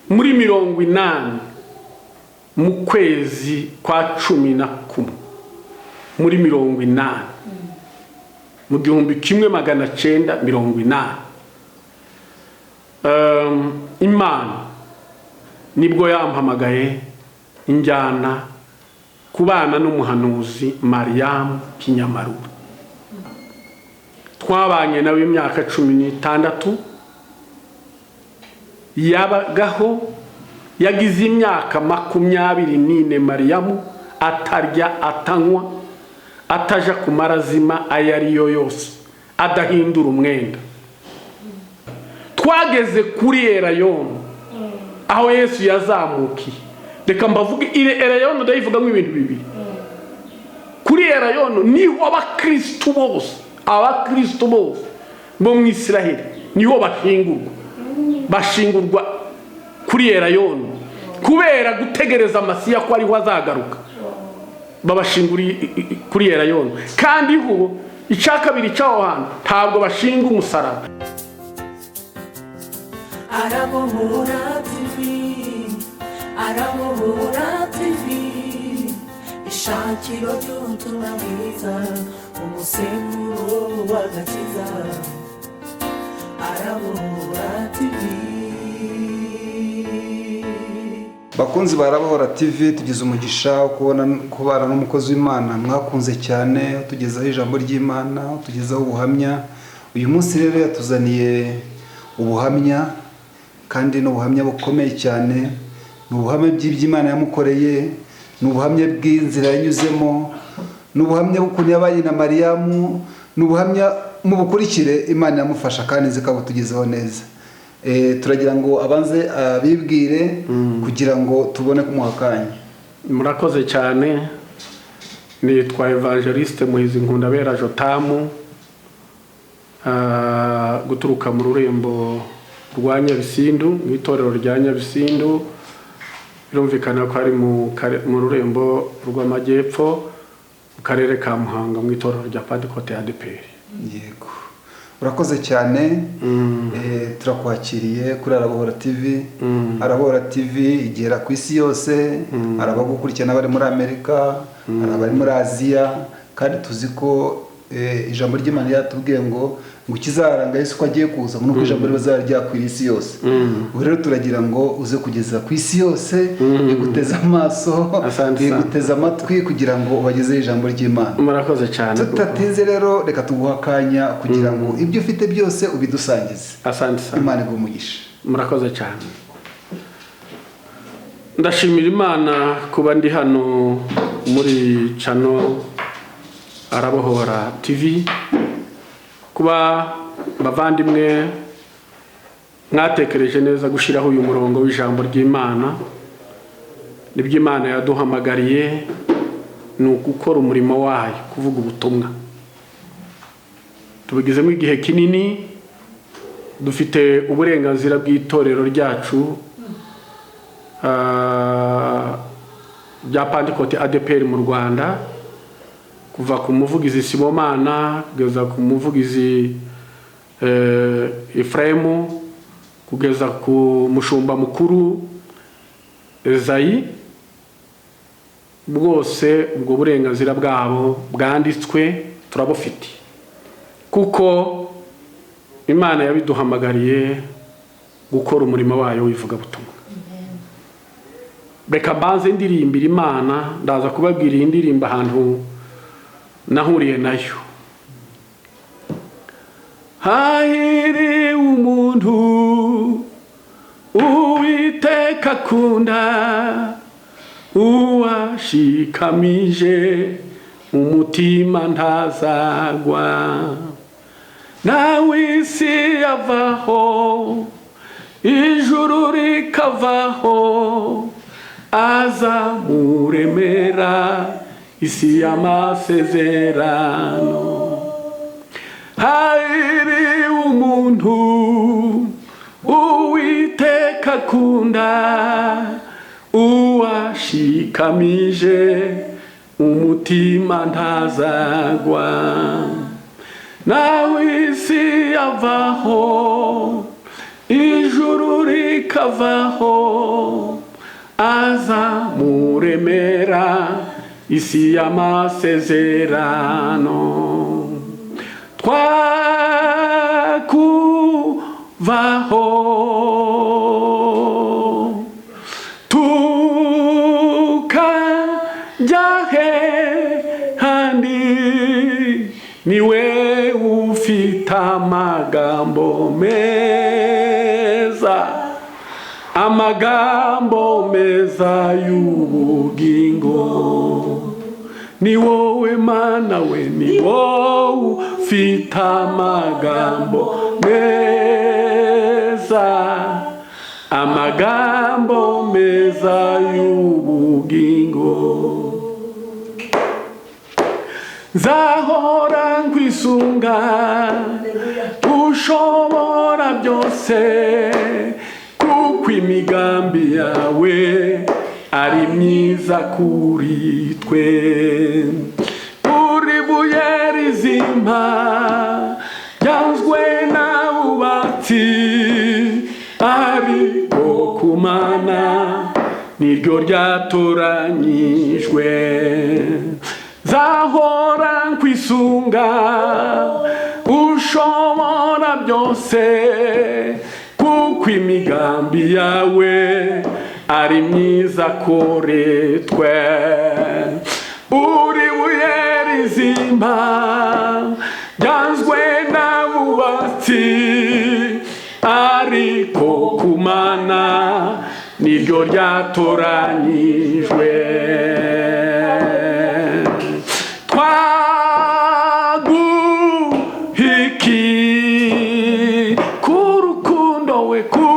Muri 80, mu kwezi kwa 11, muri 80, mu 1980, Imana nibwo yampamagaye injyana kubana n'umuhanuzi Mariyamu Kinyamarura. Twabanye nawe imyaka 16. Yabagaho yagize imyaka 24 Mariyamu atarya, atanywa, ataja ku marazima ayo ari yo yose, adahindura umwenda. Twageze kuri Erayono aho Yesu yazamukiye. Reka mbavuge ire Erayono, ndayivugamo ibintu bibiri. Kuri Erayono niho abakristu bose bo mu Isiraheli niho bashingurwa kuri Erayono, kubera gutegereza Masiya ko ariho azagaruka. Babashingura kuri Erayono. Kandi ho icya kabiri cy'aho hantu, ntabwo bashinga umusaraba. Arabohora TV, Arabohora TV, ishakiro ry'ubutumwa bwiza, umusemburo w'agakiza. Arabohora TV. Bakunzi ba Arabohora TV, tugize umugisha wo kubona kubana n'umukozi w'Imana mwakunze cyane, utugezaho ijambo ry'Imana, utugezaho ubuhamya. Uyu munsi rero yatuzaniye ubuhamya, kandi ni ubuhamya bukomeye cyane. Ni ubuhamya bw'iby'Imana yamukoreye, ni ubuhamya bw'inzira yanyuzemo, ni ubuhamya bw'ukuntu yabanye na Mariyamu, ni ubuhamya mubukurikire. Imana yamufasha kandi nzi ko abutugezeho neza. Turagira ngo abanze abibwire kugira ngo tubone kumuha akanya. Murakoze cyane. Nitwa Evangeliste Muhizi Nkundabera Jotamu, guturuka mu rurembo rwa Nyabisindu, mu itorero rya Nyabisindu. Birumvikana ko ari mu rurembo rw'amajyepfo, mu karere ka Muhanga, mu itorero rya Pantekote ADEPR. Yego, urakoze cyane. Turakwakiriye kuri Arabohora TV. Arabohora TV igera ku isi yose. Hari abagukurikirana bari muri Amerika, hari abari muri Aziya, kandi tuzi ko ijambo ry'Imana ryatubwiye ngo ikizaranga Yesu ko agiye kuza ngo nuko ijambo rizaba ryakwira isi yose. Ubu rero turagira ngo uze kugeza ku isi yose iguteze amaso, Asante sana. iguteze amatwi, kugira ngo ubagezeho ijambo ry'Imana. Murakoze cyane. Tutatinze rero, reka tuguhe akanya kugira ngo ibyo ufite byose ubidusangize. Asante sana. Imana iguhe umugisha. Murakoze cyane. Ndashimira Imana kuba ndi hano muri channel Arabohora TV, kuba bavandimwe mwatekereje neza gushyiraho uyu murongo w'ijambo ry'Imana. Nibyo Imana yaduhamagariye, ni ugukora umurimo wayo, kuvuga ubutumwa. Tubigizemo igihe kinini. Dufite uburenganzira bw'itorero ryacu rya Pantekote ADEPR mu Rwanda, kuva ku muvugizi Sibomana kugeza ku muvugizi Efremu, kugeza ku mushumba mukuru Ezayi. Bwose ubwo burenganzira bwabo bwanditswe turabufite, kuko Imana yabiduhamagariye gukora umurimo wayo w'ivugabutumwa. Reka mbanze ndirimbira Imana. Ndaza kubabwira iyi ndirimbo ahantu nahuriye nayo. Hahiriwe umuntu Uwiteka akunda, uwashikamije umutima ntazagwa. Nawe isi yavaho, ijuru rikavaho, azamuremera isi y'amasezerano. Hahiriwe umuntu Uwiteka akunda, uwashikamije umutima ntazagwa. Nawe isi yavaho, ijuru rikavaho. ikavaho, aza muremera isi y'amasezerano. Twakuvaho tukajya he handi, niwe ufite amagambo meza, amagambo meza y'ubugingo. Ni wowe Mana we, ni wowe ufite amagambo meza, amagambo meza y'ubugingo. Nzahora nkwisunga ushobora byose, kuko imigambi yawe ari myiza kuri twe. Uri buye rizima ryanzwe n'abubatsi, ariko ku Mana niryo ryatoranyijwe. Nzahora nkwisunga ushobora byose, kuko imigambi yawe ari myiza kuri twe. Uri buye rizima ryanzwe n'abubatsi, ariko ku Mana niryo ryatoranyijwe. Twaguhiki kurukundo we, kurukundo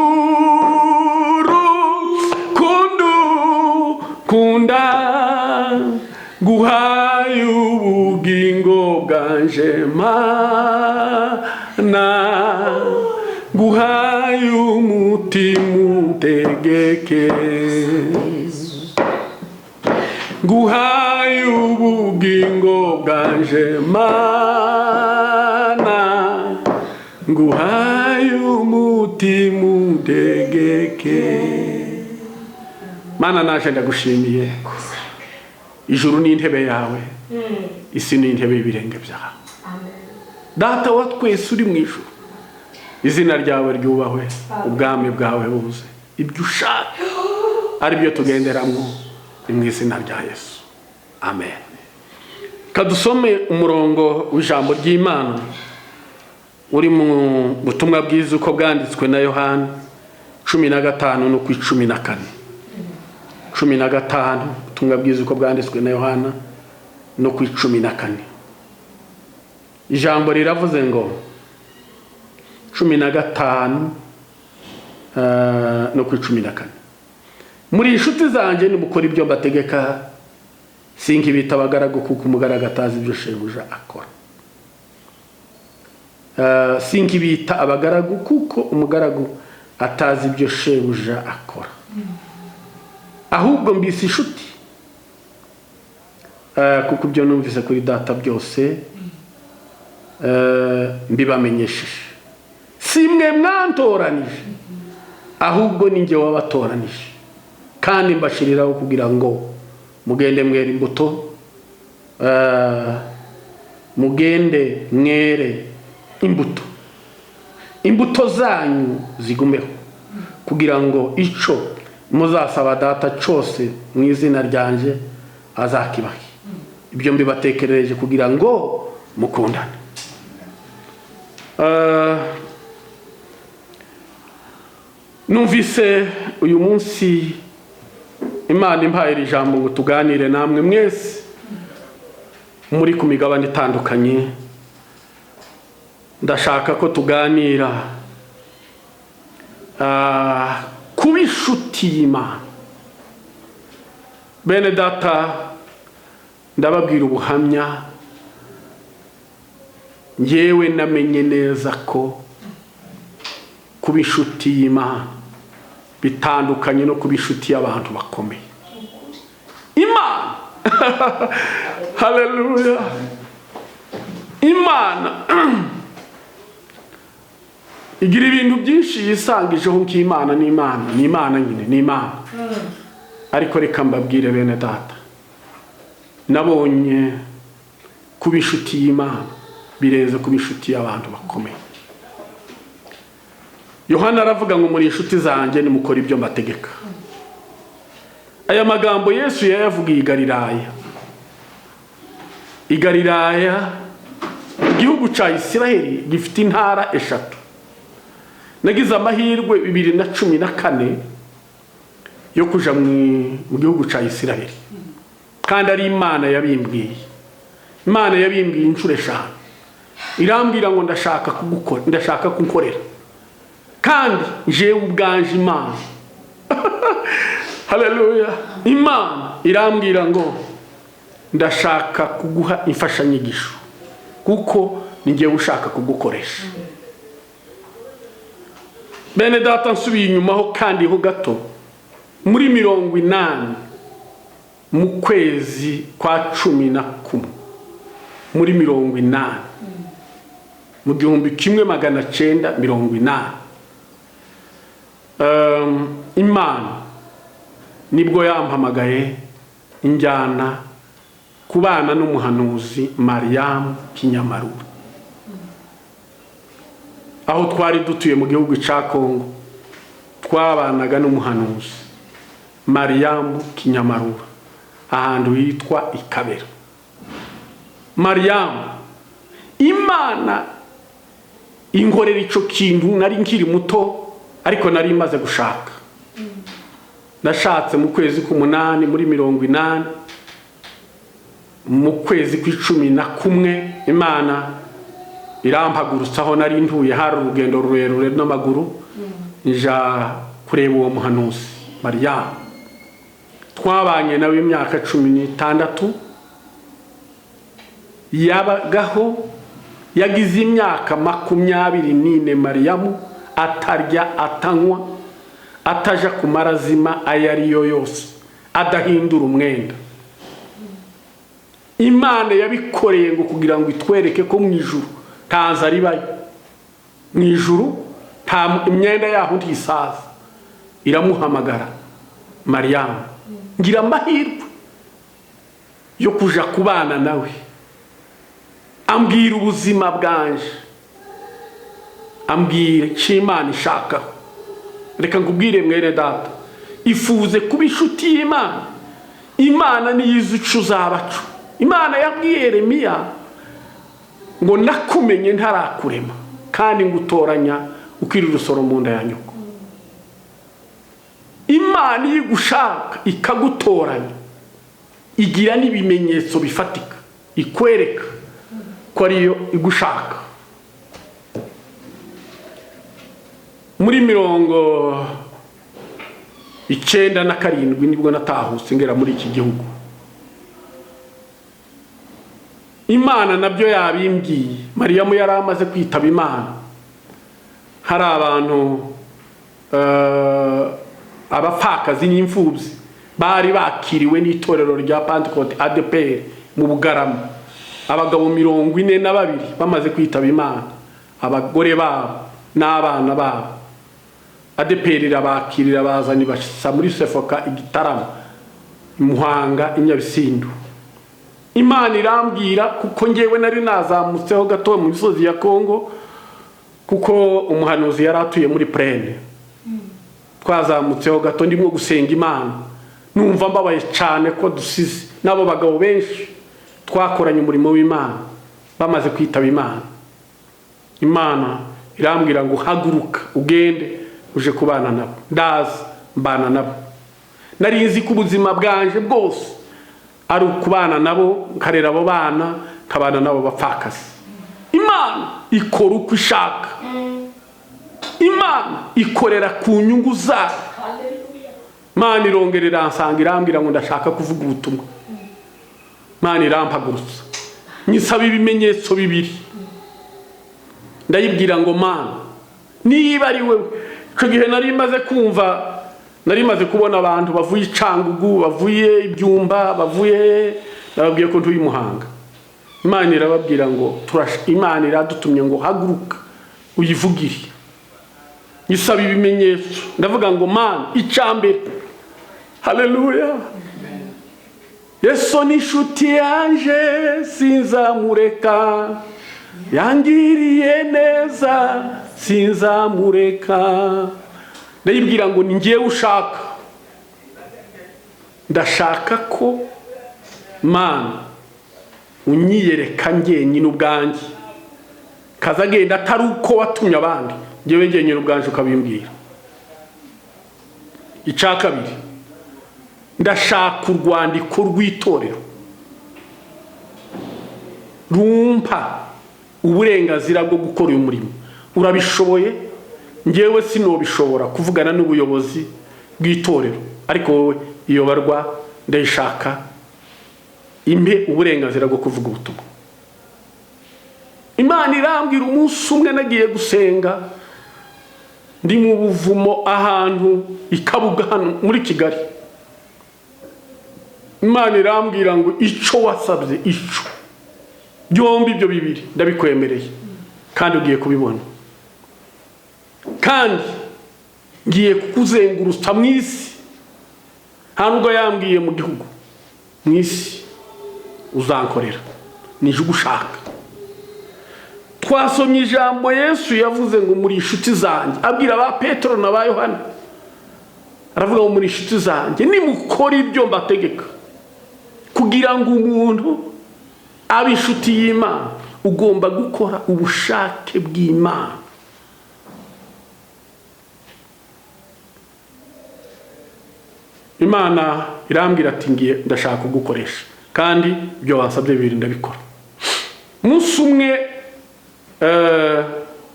kunda, guhaye ubugingo bwanje Mana, guhaye umutima untegeke, guhaye ubugingo bwanje Mana, nguhaye umutima untegeke. Mana naje ndagushimiye, ijuru ni intebe yawe, isi ni intebe y'ibirenge byawe. Data wa twese uri mu ijuru, izina ryawe ryubahwe, ubwami bwawe buze, ibyo ushaka ari byo tugenderamo, ni mu izina rya Yesu, amen. Kadusome umurongo w'ijambo ry'Imana uri mu butumwa bwiza uko bwanditswe na Yohana 15 no ku 14. 15, ubutumwa bwiza uko bwanditswe na Yohana no ku 14. Ijambo riravuze ngo 15 no ku 14. Muri inshuti zanjye nimukora ibyo mbategeka, sinkibita abagaragu kuko umugaragu atazi ibyo shebuja akora. Sinkibita abagaragu kuko umugaragu atazi ibyo shebuja akora, ahubwo mbise inshuti, kuko ibyo numvise kuri Data byose mbibamenyesheje. Si mwe mwantoranije, ahubwo ni njye wabatoranije, kandi mbashiriraho kugira ngo mugende mwere imbuto, mugende mwere imbuto, imbuto zanyu zigumeho, kugira ngo ico muzasaba Data cyose mu izina ryanje azakibahe. Ibyo mbibatekerereje kugira ngo mukundane. Numvise uyu munsi Imana impaye iri jambo ngo tuganire namwe mwese muri ku migabane itandukanye. Ndashaka ko tuganira kuba inshuti y'Imana. Bene Data, ndababwira ubuhamya, njyewe namenye neza ko kuba inshuti y'Imana bitandukanye no kuba inshuti y'abantu bakomeye. Imana, haleluya, Imana Igira ibintu byinshi yisangijeho nk'Imana, n'Imana ni Imana nyine, ni Imana. Ariko reka mbabwire bene data, nabonye kuba inshuti y'Imana birenze kuba inshuti y'abantu bakomeye. Yohana aravuga ngo muri inshuti zanjye nimukora ibyo mbategeka. Aya magambo Yesu yayavugiye i Galilaya. I Galilaya, igihugu cya Isiraheli gifite intara 3. Nagize amahirwe 2014 yo kuja mu gihugu cya Isiraheli, kandi ari Imana yabimbwiye. Imana yabimbwiye inshuro 5, irambwira ngo ndashaka kugukora, ndashaka kunkorera, kandi jewe ubwanje Imana. Haleluya. Imana irambwira ngo ndashaka kuguha imfashanyigisho kuko ninjye ushaka kugukoresha. Bene data, nsubiye inyuma ho kandi ho gato, muri 80 mu kwezi kwa 11, muri 80 mu 1980, Imana nibwo yampamagaye injyana kubana n'umuhanuzi Mariam Kinyamarura, aho twari dutuye mu gihugu cya Kongo. Twabanaga n'umuhanuzi Mariam Kinyamarura ahantu hitwa Ikabera. Mariam, Imana inkorera ico kintu. Nari nkiri muto ariko nari maze gushaka. Nashatse mu kwezi k'umunani muri 80, mu kwezi kw'icumi na kumwe Imana irampagurutsaho nari ntuye, hari urugendo rurerure n'amaguru, nja kureba uwo muhanuzi Mariam. Twabanye nawe imyaka 16. Yabagaho yagize imyaka 24 Mariamu atarya, atanywa, ataja ku marazima ayo ariyo yose, adahindura umwenda. Imana yabikoreye ngo kugira ngo itwereke ko mu ijuru nta nzara ibayo, mu ijuru nta imyenda yaho ntisaza. Iramuhamagara Mariamu, ngira amahirwe yo kuja kubana nawe, ambwira ubuzima bwanje, ambwira icyo Imana ishakaho. Reka nkubwire mwene data, ifuze kuba inshuti y'Imana. Imana niyo izi ico uzabaco. Imana yabwiye Yeremiya ngo nakumenye ntarakurema, kandi ngutoranya ukiri urusoro mu nda ya nyoko. Imana iyo igushaka ikagutoranya, igira n'ibimenyetso bifatika ikwereka ko ariyo igushaka. Muri 97 nibwo natahutse ngera muri iki gihugu. Imana nabyo yabimbwiye. Mariyamu yari amaze kwitaba Imana. Hari abantu abapfakazi n'imfubyi bari bakiriwe n'itorero rya Pentecote ADPR mu Bugarama. Abagabo 42 bamaze kwitaba Imana, abagore babo n'abana babo. ADPR irabakirira, bazana ibashitsa muri Sefoka igitaramo Muhanga Inyabisindu. Imana irambwira, kuko ngewe nari nazamutseho gato mu misozi ya Kongo, kuko umuhanuzi yari atuye muri Prene. Twazamutseho gato ndimo gusenga Imana, numva mbabaye cyane ko dusize n'abo bagabo benshi twakoranye umurimo w'Imana bamaze kwitaba Imana. Imana irambwira ngo haguruka ugende uje kubana nabo. Ndaza mbana nabo. Nari nzi ko ubuzima bwanje bwose ari ukubana nabo, nkarera abo bana, nkabana nabo bapfakazi. Imana ikora uko ishaka. Imana ikorera ku nyungu zayo. Imana irongerera nsanga irambwira ngo ndashaka kuvuga ubutumwa. Imana irampagurutsa, nyisaba ibimenyetso 2. Ndayibwira ngo Mana, niba ari wewe. Icyo gihe nari maze kumva, nari maze kubona abantu bavuye Icangugu, bavuye Ibyumba, bavuye, nababwiye ko ntuye Muhanga. Imana irababwira ngo Imana iradutumye ngo haguruka uyivugire. Nyisaba ibimenyetso, ndavuga ngo Mana, icambere. Haleluya. Yesu ni inshuti yanje sinzamureka, yangiriye neza sinzamureka. Ndayibwira ngo ni ngewe ushaka, ndashaka ko Mana unyiyereka njyenyine ubwanjye, kazagenda atari uko watumye abandi, ngewe njyenyine ubwanjye ukabimbwira. Icya kabiri, ndashaka urwandiko rw'itorero rumpa uburenganzira bwo gukora uyu murimo. Urabishoboye, ngewe sinobishobora kuvugana n'ubuyobozi bw'itorero, ariko wowe iyo barwa ndayishaka, impe uburenganzira bwo kuvuga ubutumwa. Imana irambwira umunsi umwe nagiye gusenga ndi mu buvumo ahantu i Kabuga hano muri Kigali. Imana irambwira ngo ico wasabye, ico byombi ibyo bibiri ndabikwemereye, kandi ugiye kubibona, kandi ngiye kukuzengurutsa mu isi. Nta nubwo yambwiye mu gihugu, mu isi uzankorera nije ugushaka. Twasomye ijambo Yesu yavuze ngo muri inshuti zanjye, abwira ba Petero na ba Yohana, aravuga ngo muri inshuti zanjye nimukora ibyo mbategeka. Kugira ngo umuntu abe inshuti y'Imana, ugomba gukora ubushake bw'Imana. Imana irambwira ati ngiye, ndashaka kugukoresha, kandi ibyo wansabye bibiri ndabikora. Umunsi umwe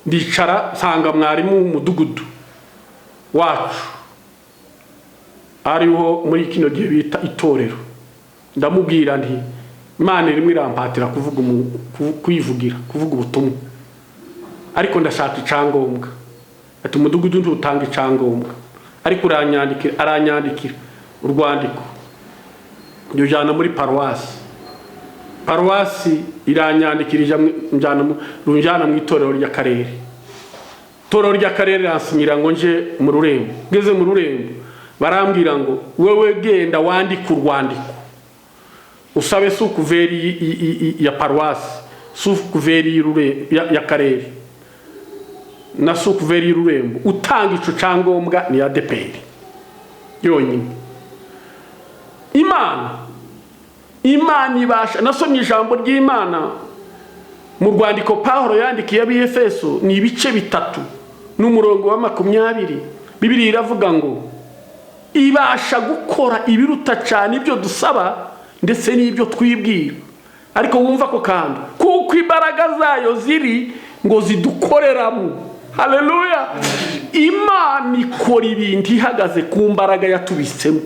ndicara nsanga mwarimu w'umudugudu wacu, ariho muri kino gihe bita itorero. Ndamubwira nti Imana irimo irampatira kuvuga, kwivugira, kuvuga ubutumwa, ariko ndashaka icyangombwa. Ati umudugudu ntutanga icyangombwa, ariko uranyandikira. Aranyandikira urwandiko, njyana muri paruwasi. Paruwasi iranyandikira, njyana mu itorero ry'akarere. Itorero ry'akarere riransinyira ngo nje mu rurembo. Ngeze mu rurembo barambwira ngo wewe genda wandike urwandiko, usabe sukuveri ya paruwasi, sukuveri y'akarere na sukuveri y'ururembo, utanga ico cyangombwa ni ADPR yonyine. Imana ibasha. Nasomye ijambo ry'Imana mu rwandiko Pawulo yandikiye ab'Efeso, ni ibice 3 n'umurongo wa 20. Bibiliya iravuga ngo ibasha gukora ibiruta cyane ibyo dusaba ndetse n'ibyo twibwira. Ariko wumva ko kandi kuko imbaraga zayo ziri ngo zidukoreramo. Haleluya. Imana ikora ibintu ihagaze ku mbaraga yatubitsemo.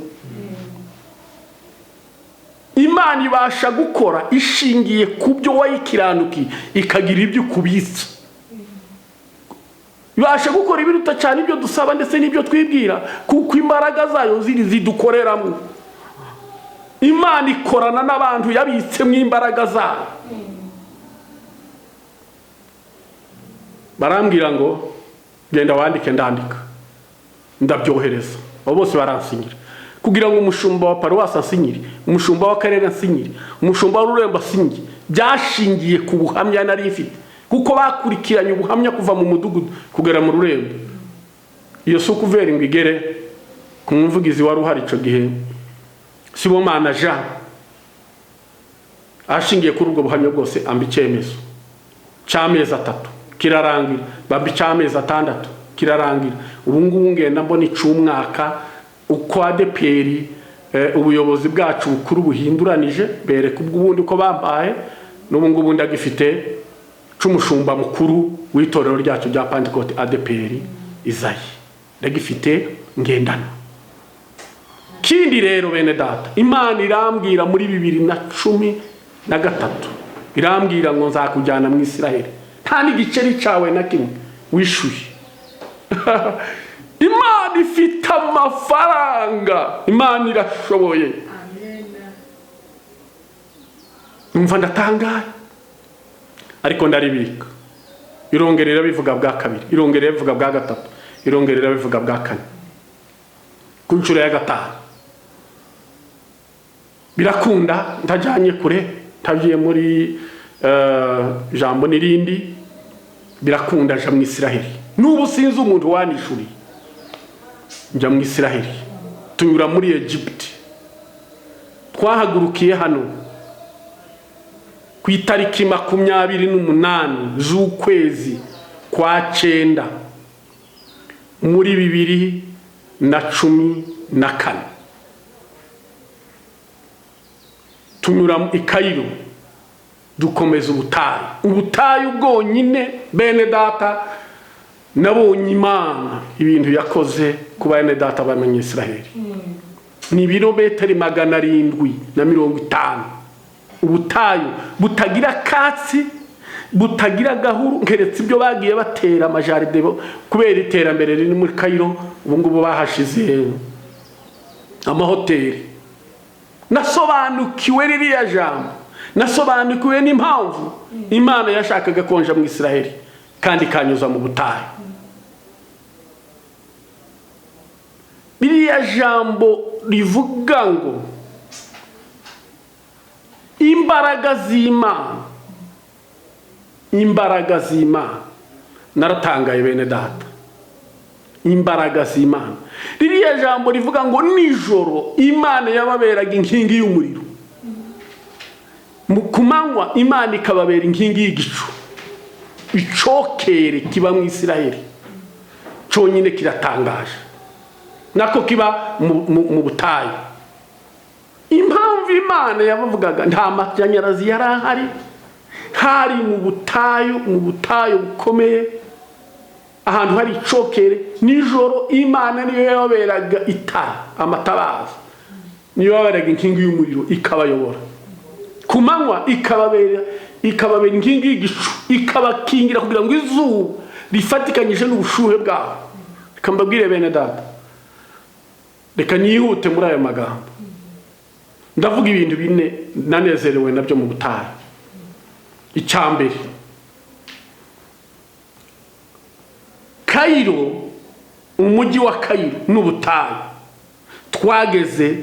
Imana ibasha gukora ishingiye ku byo wayikiranuki, ikagira ibyo kubitsa. Ibasha gukora ibiruta cyane ibyo dusaba ndetse n'ibyo twibwira, kuko imbaraga zayo ziri zidukoreramo. Imana ikorana n'abantu yabitsemo imbaraga zayo. Barambwira ngo genda wandike, ndandika, ndabyohereza. Abo bose baransinyira. Kugira ngo umushumba wa paruwasi asinyire, umushumba w'akarere asinyire, umushumba w'ururembo asinyire, byashingiye ku buhamya nari mfite, kuko bakurikiranye ubuhamya kuva mu mudugudu kugera mu rurembo. Iyo sukuveri ngo igere ku muvugizi wari uhari ico gihe, Sibomana Jean, ashingiye kuri ubwo buhamya bwose amba icyemezo cy'amezi 3 kirarangira, bamba icy'amezi 6 kirarangira. Ubu ngubu ngenda mbona ic'umwaka uko ADPR ubuyobozi bwacu bukuru buhinduranije, bereka ubw'ubundi ko bampaye, n'ubu ngubu ndagifite c'umushumba mukuru w'itorero ryacu rya Pentecote ADPR Izayi, ndagifite ngendana. Kindi rero bene data, Imana irambwira muri 2013 irambwira ngo nzakujyana mu Isiraheli, nta n'igiceri cyawe na kimwe wishuye. Imana ifite amafaranga, Imana irashoboye. Numva ndatangaye, ariko ndaribika. Irongerera bivuga bwa kabiri, irongerera bivuga bwa gatatu, Irongera irabivuga bwa kane, ku nshuro ya gatanu. Birakunda, ntajyanye kure, ntagiye muri jambo n'irindi, birakunda nja mu Isiraheli. N'ubu sinzi umuntu wanishuriye, njya mu Isiraheli, tunyura muri Egiputi. Twahagurukiye hano ku itariki 28 z'ukwezi kwa 9 muri 2014, tunyura i Kayiro, dukomeza ubutayu. Ubutayu bwonyine, bene data, nabonye Imana ibintu yakoze ku bene data b'Abanyisiraheli. Ni ibirometero 750, ubutayu butagira akatsi, butagira agahuru, nkeretse ibyo bagiye batera amajaride kubera iterambere riri muri Kayiro. Ubu ngubu bahashize amahoteli. Nasobanukiwe ririya jambo, nasobanukiwe n'impamvu Imana yashakaga konja mu Isiraheli kandi ikanyuza mu butayu. Ririya jambo rivuga ngo imbaraga z'Imana, imbaraga z'Imana, naratangaye bene data, imbaraga z'Imana. Ririya jambo rivuga ngo nijoro Imana yababeraga inkingi y'umuriro, ku manywa Imana ikababera inkingi y'igicu. Icokere kiba mu Isiraheli cyonyine kiratangaje, nako kiba mu butayu. Impamvu Imana yabavugaga, nta mashanyarazi yari ahari, hari mu butayu, mu butayu bukomeye, ahantu hari icokere. Nijoro Imana niyo yababeraga itara, amatabaza, niyo yababeraga inkingi y'umuriro ikabayobora. Ku manywa ikababera inkingi y'igicu, ikabakingira kugira ngo izuba rifatikanyije n'ubushuhe bwabo. Reka mbabwire bene data, reka nihute muri ayo magambo. Ndavuga ibintu bine nanezerewe nabyo mu butayu. Icya mbere, Kayiro, umujyi wa Kayiro n'ubutayu. Twageze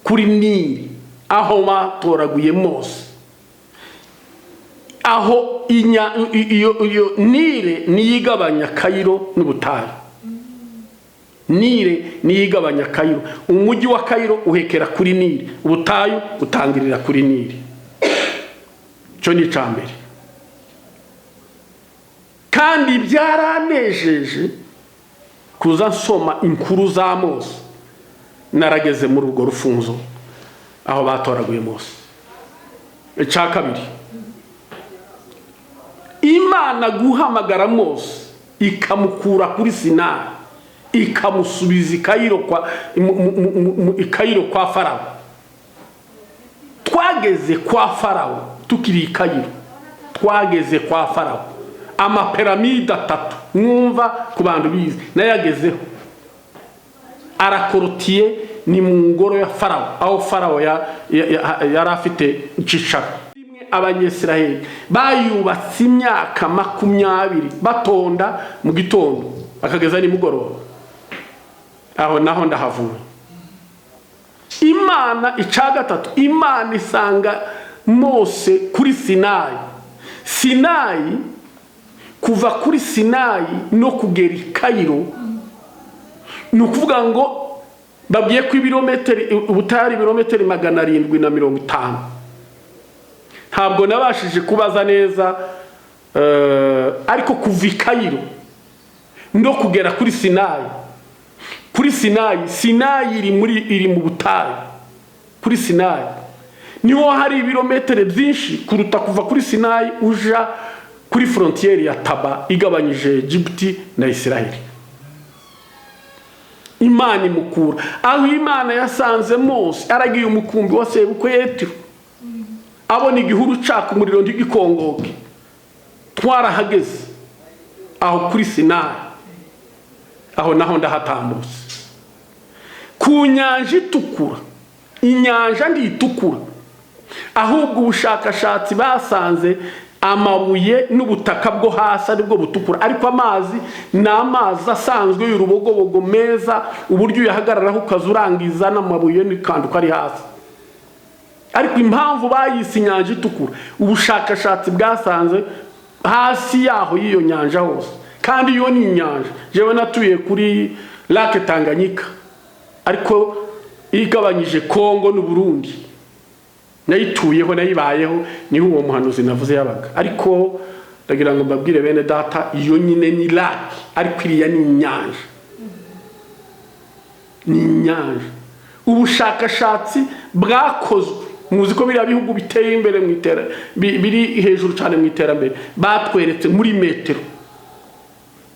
kuri Nili aho batoraguye Mose, aho iyo Nile niyigabanya Kayiro n'ubutayu. Nile niyigabanya Kayiro. Umujyi wa Kayiro uhekera kuri Nile, ubutayu butangirira kuri Nile. Cyo ni icya mbere. Kandi byaranejeje kuza nsoma inkuru za Mose, narageze muri urwo rufunzo aho batoraguye Mose. Icya kabiri, Imana guhamagara Mose ikamukura kuri Sinayi ikamusubiza i Kayiro kwa Farawo. Twageze kwa Farawo tukiri i Kayiro, twageze kwa Farawo amapiramide 3 mwumva ku bantu bize nayagezeho, arakorotiye, ni mu ngoro ya Farawo, aho Farawo yari afite icicaro. Abanyisiraheli bayubatse imyaka 20 batonda mu gitondo bakageza nimugoroba. Aho naho ndahavuye. Imana, icya gatatu, Imana isanga Mose kuri Sinayi. Sinayi, kuva kuri Sinayi no kugera i Kayiro, ni ukuvuga ngo babwiye ko ibirometero ubutari ibirometero 750. Ntabwo nabashije kubaza neza, ariko kuva i Kayiro no kugera kuri Sinayi, kuri Sinayi, Sinayi iri mu butayu. Kuri Sinayi niho hari ibirometero byinshi kuruta kuva kuri Sinayi uja kuri frontiere ya Taba igabanyije Egiputi na Isiraheli. Imana imukura aho Imana yasanze Mose aragiye umukumbi wa sebukwe Yetiro, abona igihuru caka umuriro ntigikongoke. Twarahageze aho kuri Sinayi, aho naho ndahatambutse. Ku nyanja itukura, inyanja nditukura, ahubwo ubushakashatsi basanze Amabuye n'ubutaka bwo hasi aribwo butukura, ariko amazi ni amazi asanzwe y'urubogobogo meza, uburyo uyahagararaho ukaza urangiza n'amabuye n'ikantu kari hasi. Ariko impamvu bayise inyanja itukura, ubushakashatsi bwasanze hasi yaho y'iyo nyanja hose, kandi iyo ni inyanja. Jewe natuye kuri Lake Tanganyika, ariko igabanyije Kongo n'u Burundi, nayituyeho, nayibayeho, niho uwo muhanuzi navuze yabaga. Ariko ndagira ngo mbabwire bene data, iyo nyine ni lake, ariko iriya ni inyanja, ni inyanja. Ubushakashatsi bwakozwe, muzi ko biriya bihugu biteye imbere mu biri hejuru cyane mu iterambere, batweretse muri metero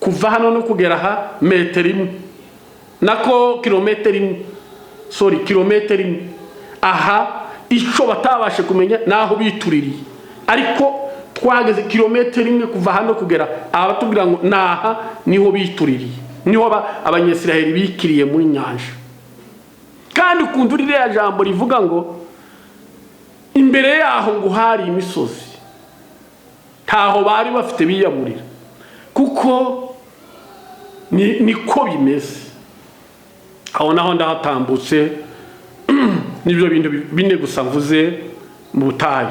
kuva hano no kugera aha, metero imwe, nako kilometero imwe, sorry, kilometero imwe. Aha icyo batabashe kumenya naho bituririye, ariko twageze kilometero imwe kuva hano kugera aha, batubwira ngo naha niho bituririye, niho Abanyesiraheli bikiriye muri nyanja. Kandi ukuntu ririya jambo rivuga ngo imbere yaho ngo hari imisozi, ntaho bari bafite biyaburira, kuko niko bimeze. Aho naho ndahatambutse. Nibyo bintu bine gusa mvuze mu butayu.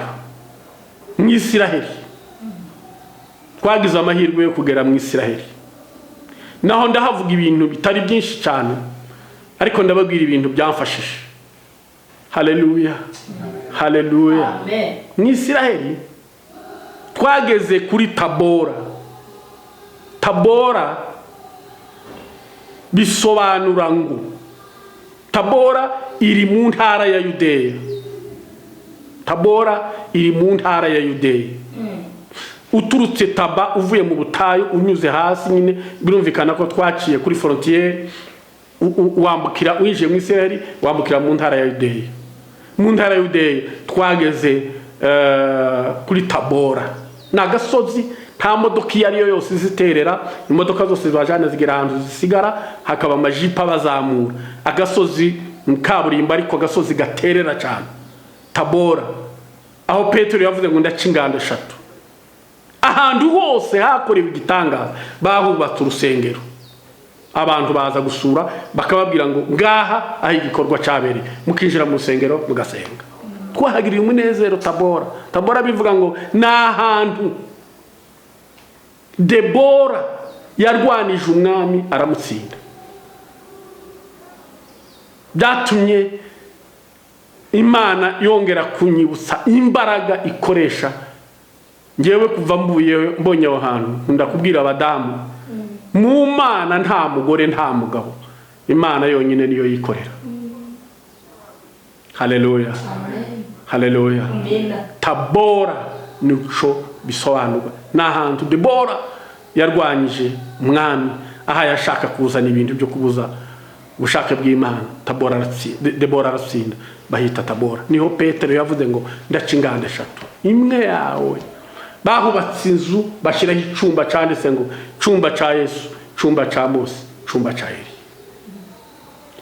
Mu Isiraheli twagize amahirwe yo kugera mu Isiraheli, naho ndahavuga ibintu bitari byinshi cyane, ariko ndababwira ibintu byamfashije. Haleluya, haleluya! Amen. Mu Isiraheli twageze kuri Tabora. Tabora bisobanura ngo, Tabora iri mu ntara ya Yudeya. Tabora iri mu ntara ya Yudeya. Uturutse Taba, uvuye mu butayu, unyuze hasi nyine, birumvikana ko twaciye kuri frontière, wambukira, winjiye mu Isiraheli, wambukira mu ntara ya Yudeya. Mu ntara ya Yudeya twageze kuri Tabora. Ni agasozi, nta modoka iyo ari yo yose iziterera. Imodoka zose zibajana zigera ahantu zisigara, hakaba amajipo abazamura agasozi. Ni kaburimbo, ariko agasozi gaterera cyane. Tabora, aho Petero yavuze ngo ndaca ingando eshatu. Ahantu hose hakorewe igitangaza bahubatse urusengero, abantu baza gusura, bakababwira ngo ngaha aho igikorwa cyabereye, mukinjira mu rusengero mugasenga. Twahagiriye umunezero Tabora. Tabora bivuga ngo ni ahantu Debora yarwanije umwami aramutsinda. Byatumye Imana yongera kunyibutsa imbaraga ikoresha. Ngewe kuva mvuye mbonye aho hantu, nkunda kubwira abadamu, mu Mana nta mugore nta mugabo, Imana yonyine niyo yikorera. Haleluya, haleluya! Amina. Tabora nico bisobanurwa, ni ahantu Debora yarwanyije umwami aha yashaka kuzana ibintu byo kubuza ubushake bw'Imana. Tabora Debora aratsinda, bahita Tabora. Niho Petero yavuze ngo ndaca ingando eshatu, imwe yawe. Bahubatse inzu, bashyiraho icyumba cyanditse ngo cyumba cya Yesu, cyumba cya Mose, cyumba cya Eliya.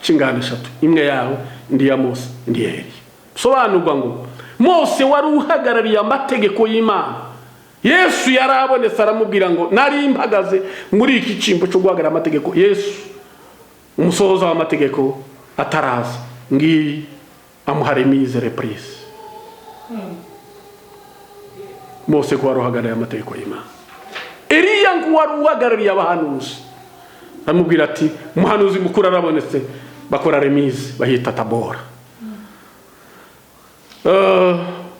Cy'ingando eshatu, imwe yawe, indi ya Mose, indi ya Eliya. Sobanurwa ngo Mose wari uhagarariye amategeko y'Imana, Yesu yarabonetse aramubwira ngo nari mpagaze muri iki cyimbo cyo guhagarara amategeko. Yesu umusohoza w'amategeko ataraza, ngiyi amuha remise, reprise. Mose ko wari uhagarariye amategeko y'Imana, Eliya ngo wari uhagarariye abahanuzi, aramubwira ati umuhanuzi mukuru arabonetse. Bakora remise, bahita Tabora.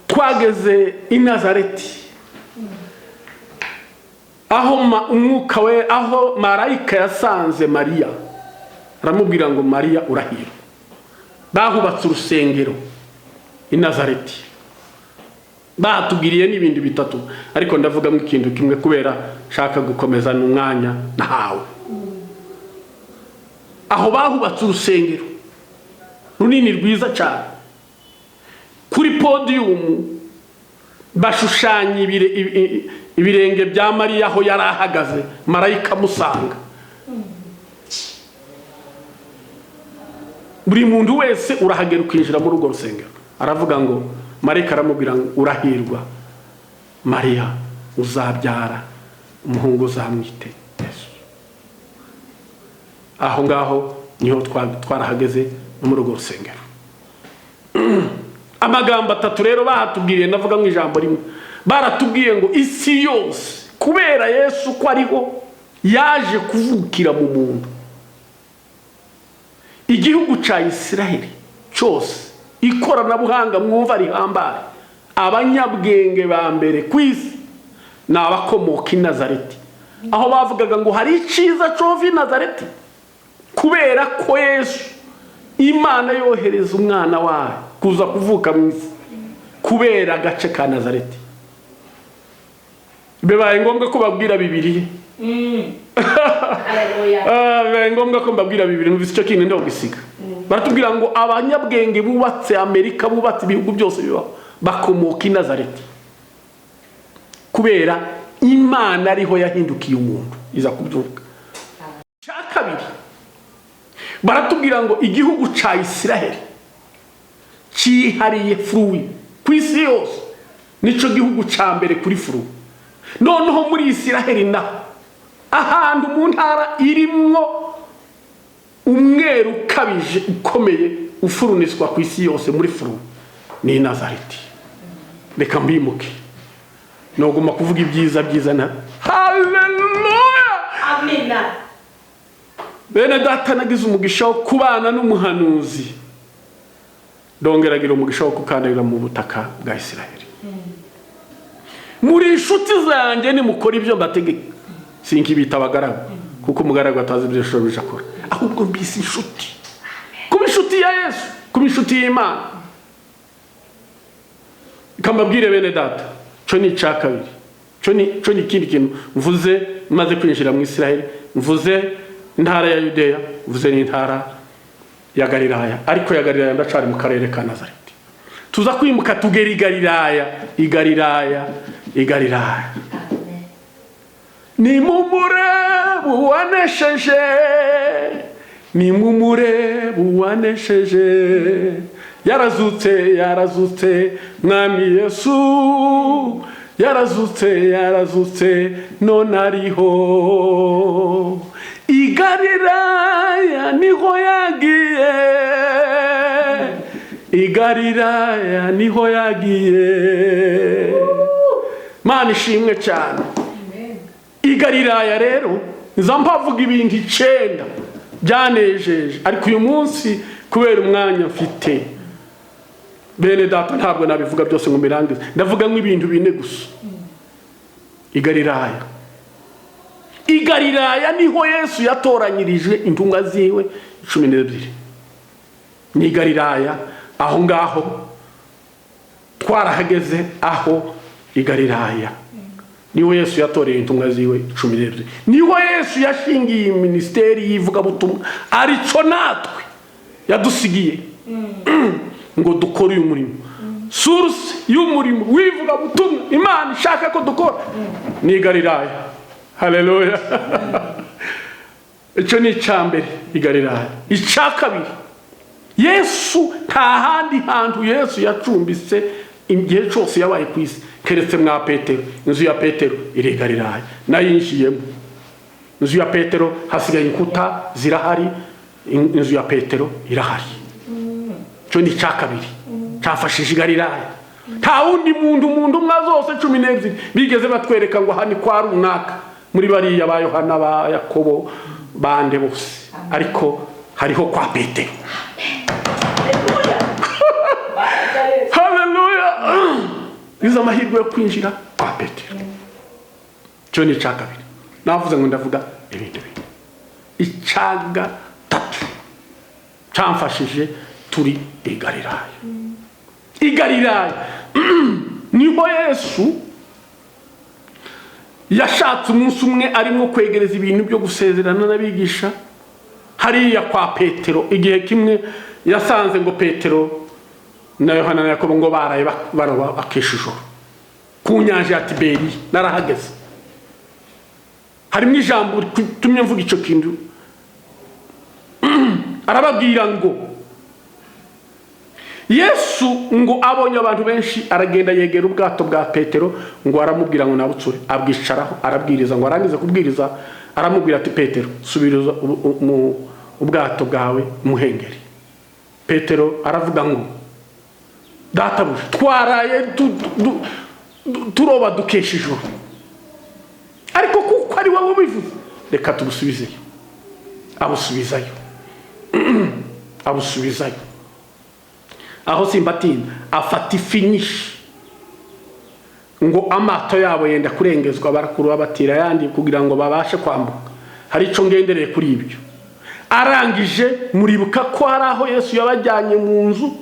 Twageze i Nazareti, aho umwuka we, aho marayika yasanze Mariya aramubwira ngo Mariya urahirwa. Bahubatse urusengero i Nazareti. Batubwiriye n'ibindi bitatu, ariko ndavugamo ikintu kimwe kubera nshaka gukomeza n'umwanya nahawe. Aho bahubatse urusengero runini rwiza cyane, kuri podiyumu bashushanya ibirenge bya Mariya aho yari ahagaze marayika amusanga. Buri muntu wese urahagera ukinjira muri urwo rusengero, aravuga ngo marayika aramubwira ngo urahirwa Mariya. Uzabyara umuhungu, uzamwite Yesu. Aho ngaho niho twarahageze no muri urwo rusengero. Amagambo atatu rero bahatubwiriye, ndavuga mu ijambo rimwe. Baratubwiye ngo isi yose, kubera Yesu ko ariho yaje kuvukira mu muntu, igihugu cya Isiraheli cyose, ikoranabuhanga mwumva rihambaye, abanyabwenge ba mbere ku isi ni abakomoka i Nazareti, aho bavugaga ngo hari icyiza cova i Nazareti. Kubera ko Yesu, Imana yohereza umwana wayo kuza kuvuka mu isi kubera agace ka Nazareti, bibaye ngombwa ko babwira Bibiliya. Bibaye ngombwa ko mbabwira bibiri, numvise icyo kintu ndogisiga. Baratubwira ngo abanyabwenge bubatse Amerika, bubatse ibihugu byose bibaho, bakomoka i Nazareti, kubera Imana ariho yahindukiye umuntu iza kubyuka. Cya kabiri, baratubwira ngo igihugu cya Isiraheli cyihariye fruit ku isi yose, nicyo gihugu cya mbere kuri fruit. Noneho muri Isiraheli naho, ahantu mu ntara irimwo umweru ukabije ukomeye ufuruniswa ku isi yose muri fruit ni Nazareti. Reka mbimuke, noguma kuvuga ibyiza byiza na haleluya. Amina. Bene data, nagize umugisha wo kubana n'umuhanuzi, ndongeragira umugisha wo gukandagira mu butaka bwa Isiraheli. Muri inshuti zanjye nimukora ibyo mbategeka. Sinkibita abagaragu, kuko umugaragu atazi ibyo shobuja akora, ahubwo mbise inshuti. Kuba inshuti ya Yesu, kuba inshuti y'Imana. Ikambabwire bene data, cyo ni icya kabiri, cyo ni ikindi kintu mvuze maze kwinjira mu Isiraheli. Mvuze intara ya Yudeya, mvuze n'intara ya Galilaya, ariko ya Galilaya ndacari mu karere ka Nazareti. Tuza kwimuka tugera i Galilaya, i Galilaya, i Galilaya. Nimumure buwanesheje, nimumure buwanesheje, yarazutse, yarazutse, Mwami Yesu yarazutse, yarazutse, none ariho. I Galilaya niho yagiye, i Galilaya niho yagiye. Mana ishimwe cyane. I Galilaya rero nza mpavuga ibintu 9 byanejeje, ariko uyu munsi kubera umwanya mfite, bene data, ntabwo nabivuga byose ngo mbirangize. Ndavuga nk'ibintu 4 gusa. I Galilaya, i Galilaya niho Yesu yatoranyirije intumwa ziwe 12. Ni i Galilaya, aho ngaho twarahageze. Aho i Galilaya niho Yesu yatoreye intumwa ziwe 12, niho Yesu yashingiye minisiteri y'ivugabutumwa, arico natwe yadusigiye ngo dukore uyu murimo. Source y'umurimo w'ivugabutumwa Imana ishaka ko dukora ni i Galilaya. Haleluya! Icyo ni icya mbere, i Galilaya. Icya kabiri, Yesu nta handi hantu Yesu yacumbitse igihe cyose yabaye ku isi keretse mwa Petero. Inzu ya Petero iri i Galilaya, nayinjiyemo. Inzu ya Petero hasigaye inkuta zirahari, inzu ya Petero irahari. Cyo ni icya kabiri cyafashije i Galilaya. Nta wundi muntu mu ntumwa zose 12 bigeze batwereka ngo aha ni kwa runaka muri bariya ba Yohana, ba Yakobo, bande bose, ariko hariho kwa Petero. Haleluya! Izo amahirwe yo kwinjira kwa Petero. Cyo ni icya kabiri. Navuze ngo ndavuga ibintu bine. Icya gatatu cyamfashije turi i Galilaya, i Galilaya niho Yesu yashatse umunsi umwe arimo kwegereza ibintu byo gusezerana n'abigisha hariya kwa Petero. Igihe kimwe yasanze ngo Petero na Yohana na Yakobo ngo baraye baroba bakesha ijoro ku nyanja ya Tiberiya. Narahageze. Harimo ijambo tumye mvuga icyo kintu. Arababwira ngo Yesu ngo abonye abantu benshi, aragenda yegera ubwato bwa Petero, ngo aramubwira ngo nabutsure, abwicaraho arabwiriza. Ngo arangize kubwiriza aramubwira ati Petero, subiriza ubwato bwawe muhengeri. Petero aravuga ngo databuja, twaraye turoba dukesha ijoro, ariko kuko ari wowe ubivuze reka tubusubizeyo. Abusubizayo, abusubizayo. Aho simbatinda, afata ifi nyinshi, ngo amato yabo yenda kurengezwa, barakurura batira ayandi kugira ngo babashe kwambuka. Hari icyo ngendereye kuri ibyo. Arangije, muribuka ko hari aho Yesu yabajyanye mu nzu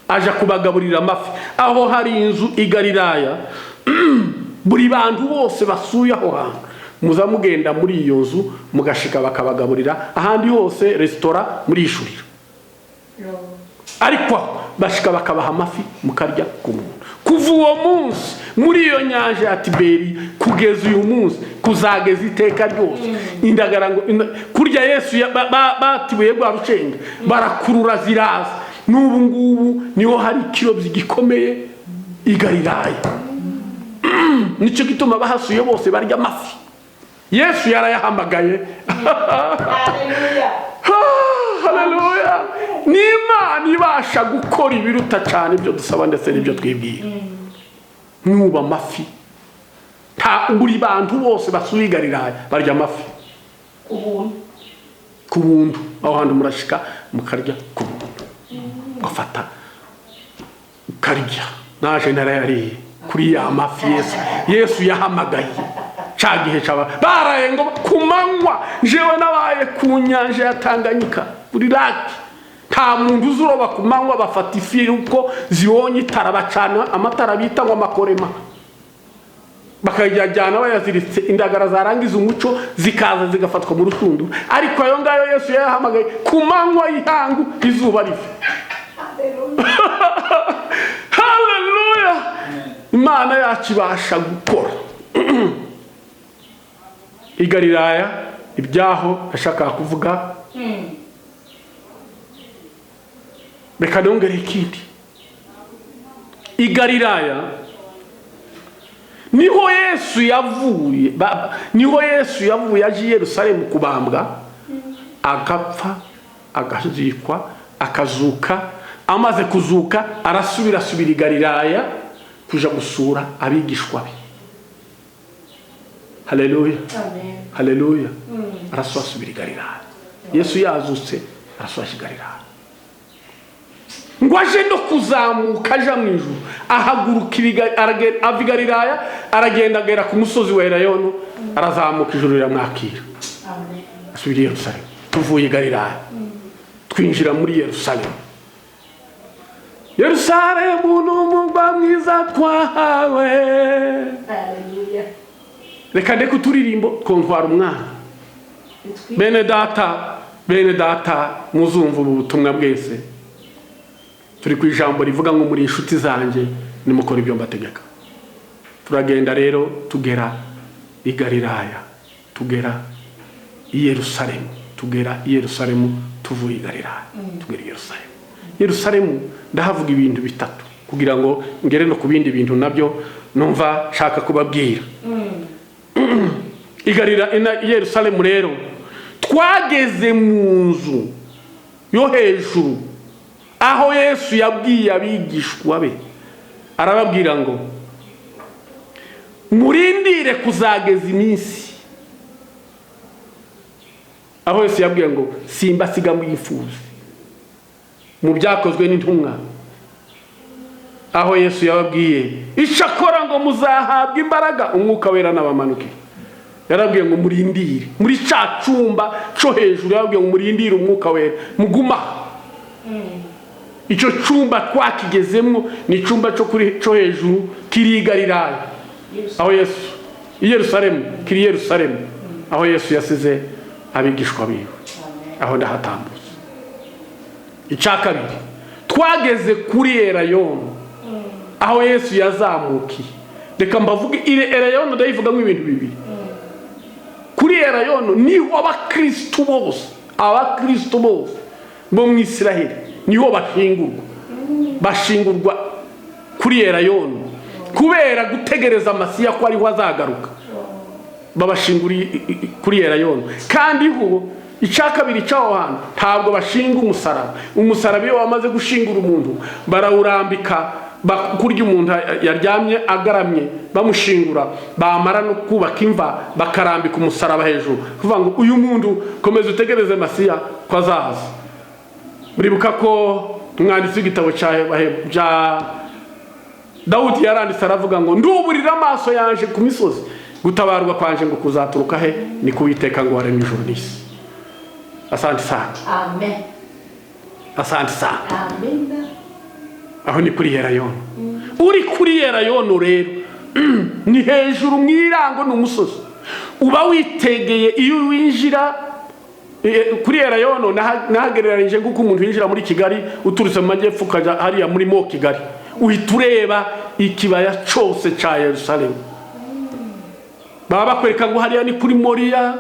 aja kubagaburira amafi. Aho hari inzu i Galilaya, buri bantu bose basuye aho hantu muza mugenda muri iyo nzu mugashika bakabagaburira. Ahandi hose resitora murishurira, ariko aho bashika bakabaha amafi mukarya ku muntu. Kuva uwo munsi muri iyo nyanja ya Tiberi kugeza uyu munsi, kuzageza iteka ryose, indagara ngo kurya Yesu batibuye rwa rucenga barakurura ziraza. N'ubu ngubu niho hari ikirobyi gikomeye i Galilaya. Nicyo gituma bahasuye bose barya amafi. Yesu yarayahamagaye. Haleluya. Haleluya! Ni Imana ibasha gukora ibiruta cyane ibyo dusaba ndetse n'ibyo twibwira. Nuba amafi, nta buri bantu bose basuye i Galilaya barya amafi Ubuntu. ku buntu. Aho hantu murashika mukarya ku buntu, ugafata ukarya. Naje narayariye kuri ya mafi Yesu yahamagaye ca gihe caba baraye ngo ku manywa. Jewe nabaye ku nyanja ya Tanganyika kuri laki, nta muntu uzuroba ku manywa. Bafata ifi uko zibonye itara, bacana amatara bita ngo amakorema, bakayajyana bayaziritse. Indagara zarangiza umuco zikaza zigafatwa mu rushundura. Ariko ayo ngayo Yesu yayahamagaye ku manywa y'ihangu, izuba riva. Haleluya! Imana yacu ibasha gukora. I Galilaya ibyaho yashakaga kuvuga. Reka nongere ikindi. I Galilaya niho Yesu yavuye, niho Yesu yavuye aje i Yerusalemu kubambwa, agapfa, agazikwa, akazuka. Amaze kuzuka arasubira, asubira i Galilaya kuja gusura abigishwa be. Haleluya! Amen. Haleluya! Arasubira i Galilaya. Yesu yazutse arasubira i Galilaya, ngo aje no kuzamuka aja mu ijuru. Ahaguruka ava i Galilaya, aragenda agera ku musozi wa Elayono, arazamuka, ijuru riramwakira. Amen. Asubira i Yerusalemu. Tuvuye i Galilaya twinjira muri Yerusalemu. Yerusalemu ni umurwa mwiza twahawe. Haleluya. Reka ndeke uturirimbo twontwara umwana. Bene data, bene data, muzumva ubu butumwa bwese, turi ku ijambo rivuga ngo muri inshuti zanjye nimukora ibyo mbategeka. Turagenda rero tugera i Galilaya, tugera i Yerusalemu, tugera i Yerusalemu tuvuye i Galilaya, tugera i Yerusalemu. Yerusalemu ndahavuga ibintu bitatu kugira ngo ngere no ku bindi bintu nabyo numva nshaka kubabwira. I Galila i Yerusalemu rero twageze mu nzu yo hejuru aho Yesu yabwiye abigishwa be, arababwira ngo murindire kuzageza iminsi. Aho Yesu yabwiye ngo simbasiga mwifuze, mu byakozwe n'intumwa, aho Yesu yababwiye icakora ngo muzahabwa imbaraga umwuka wera n'abamanuke. Yarabwiye ngo murindire muri ca cumba co hejuru, yarabwiye ngo murindire umwuka wera muguma. Icyo cumba twakigezemwo ni icumba cyo kuri cyo hejuru kiri i Galilaya, aho Yesu i Yerusalemu, kiri i Yerusalemu aho Yesu yasize abigishwa biwe. Aho ndahatambutse. Icya kabiri, twageze kuri Elayono aho Yesu yazamukiye. Reka mbavuge ire Elayono, ndayivugamo ibintu bibiri. Kuri Elayono niho abakristu bose, abakristu bose bo mu Isiraheli niho bashingurwa. Bashingurwa kuri Elayono kubera gutegereza Masiya ko ariho azagaruka, babashingura kuri Elayono. Kandi ho icya kabiri cy'aho hantu ntabwo bashinga umusaraba. Umusaraba iyo wamaze gushingura umuntu barawurambika, kurya umuntu yaryamye agaramye bamushingura, bamara no kubaka imva bakarambika umusaraba hejuru, kuvuga ngo uyu muntu komeza utegereze Masiya ko azaza. Muribuka ko umwanditsi w'igitabo cya Dawudi yaranditse aravuga ngo nduburira amaso yanje ku misozi, gutabarwa kwanje ngo kuzaturuka he? Ni kuwiteka ngo waremye ijuru n'isi. Asante sana. Amen. Asante sana. Amen. Aho ni kuri Elayono. Uri kuri Elayono rero ni hejuru mu irango, ni umusozi uba witegeye. Iyo winjira kuri Elayono, nahagereranyije nk'uko umuntu yinjira muri Kigali uturutse mu majyepfo ukajya hariya muri mo Kigali, uhita ureba ikibaya cyose cya Yerusalemu. Baba bakwereka ngo hariya ni kuri Moriya,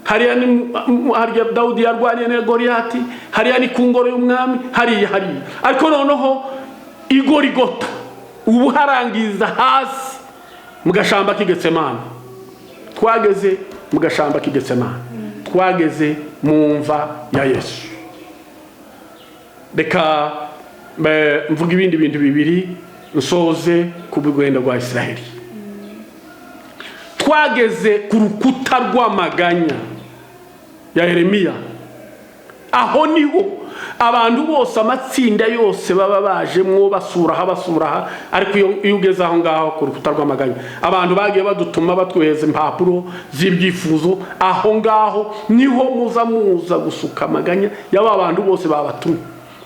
hariya ni hariya Dawudi yarwaniye na Goliyati, hariya ni ku ngoro y'umwami, hariya hariya. Ariko noneho igorigota ubu harangiza hasi mu gashamba k'Igetsemane. Twageze mu gashamba k'Igetsemane, twageze mu mva ya Yesu. Reka mvuga ibindi bintu bibiri nsoze ku rugendo rwa Israheli. Twageze ku rukuta rw'amaganya ya Yeremiya. Aho niho abantu bose, amatsinda yose baba bajemwo basura aha basura aha. Ariko iyo ugeze aho ngaho ku rukuta rw'amaganya, abantu bagiye badutuma batwohereza impapuro z'ibyifuzo, aho ngaho niho muza muza gusuka amaganya y'aba bantu bose babatumye.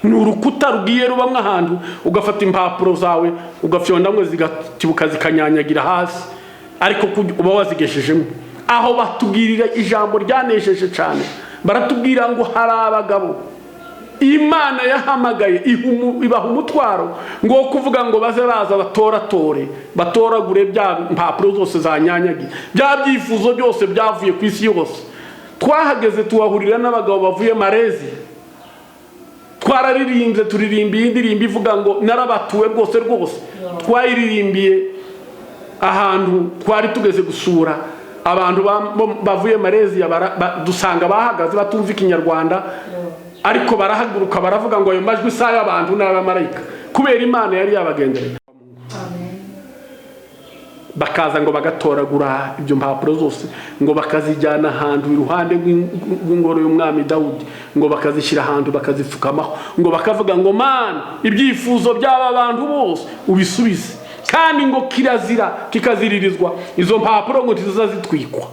Ni urukuta rugiye rubamwo ahantu ugafata impapuro zawe ugafyondamwo zigatibuka zikanyanyagira hasi, ariko uba wazigeshejemo. Aho batubwirira ijambo ryanesheje cyane, baratubwira ngo hari abagabo Imana yahamagaye ibaha umutwaro ngo kuvuga ngo baze baza batoratore batoragure bya mpapuro zose zanyanyagiye, bya byifuzo byose byavuye ku isi yose. Twahageze tuhahurira n'abagabo bavuye Marezi. Twararirimbye, turirimbiye indirimbo ivuga ngo narabatuwe rwose rwose. Twayiririmbiye ahantu twari tugeze gusura abantu bavuye Malaysia, dusanga bahagaze batumva ikinyarwanda, ariko barahaguruka baravuga ngo ayo majwi si ay'abantu n'abamarayika, kubera Imana yari yabagendereye. Bakaza ngo bagatoragura ibyo mpapuro zose, ngo bakazijyana ahantu iruhande rw'ingoro y'umwami Dawudi, ngo bakazishyira ahantu bakazipfukamaho, ngo bakavuga ngo Mana, ibyifuzo by'aba bantu bose ubisubize. Kandi ngo kirazira kikaziririzwa, izo mpapuro ngo ntiziza zitwikwa,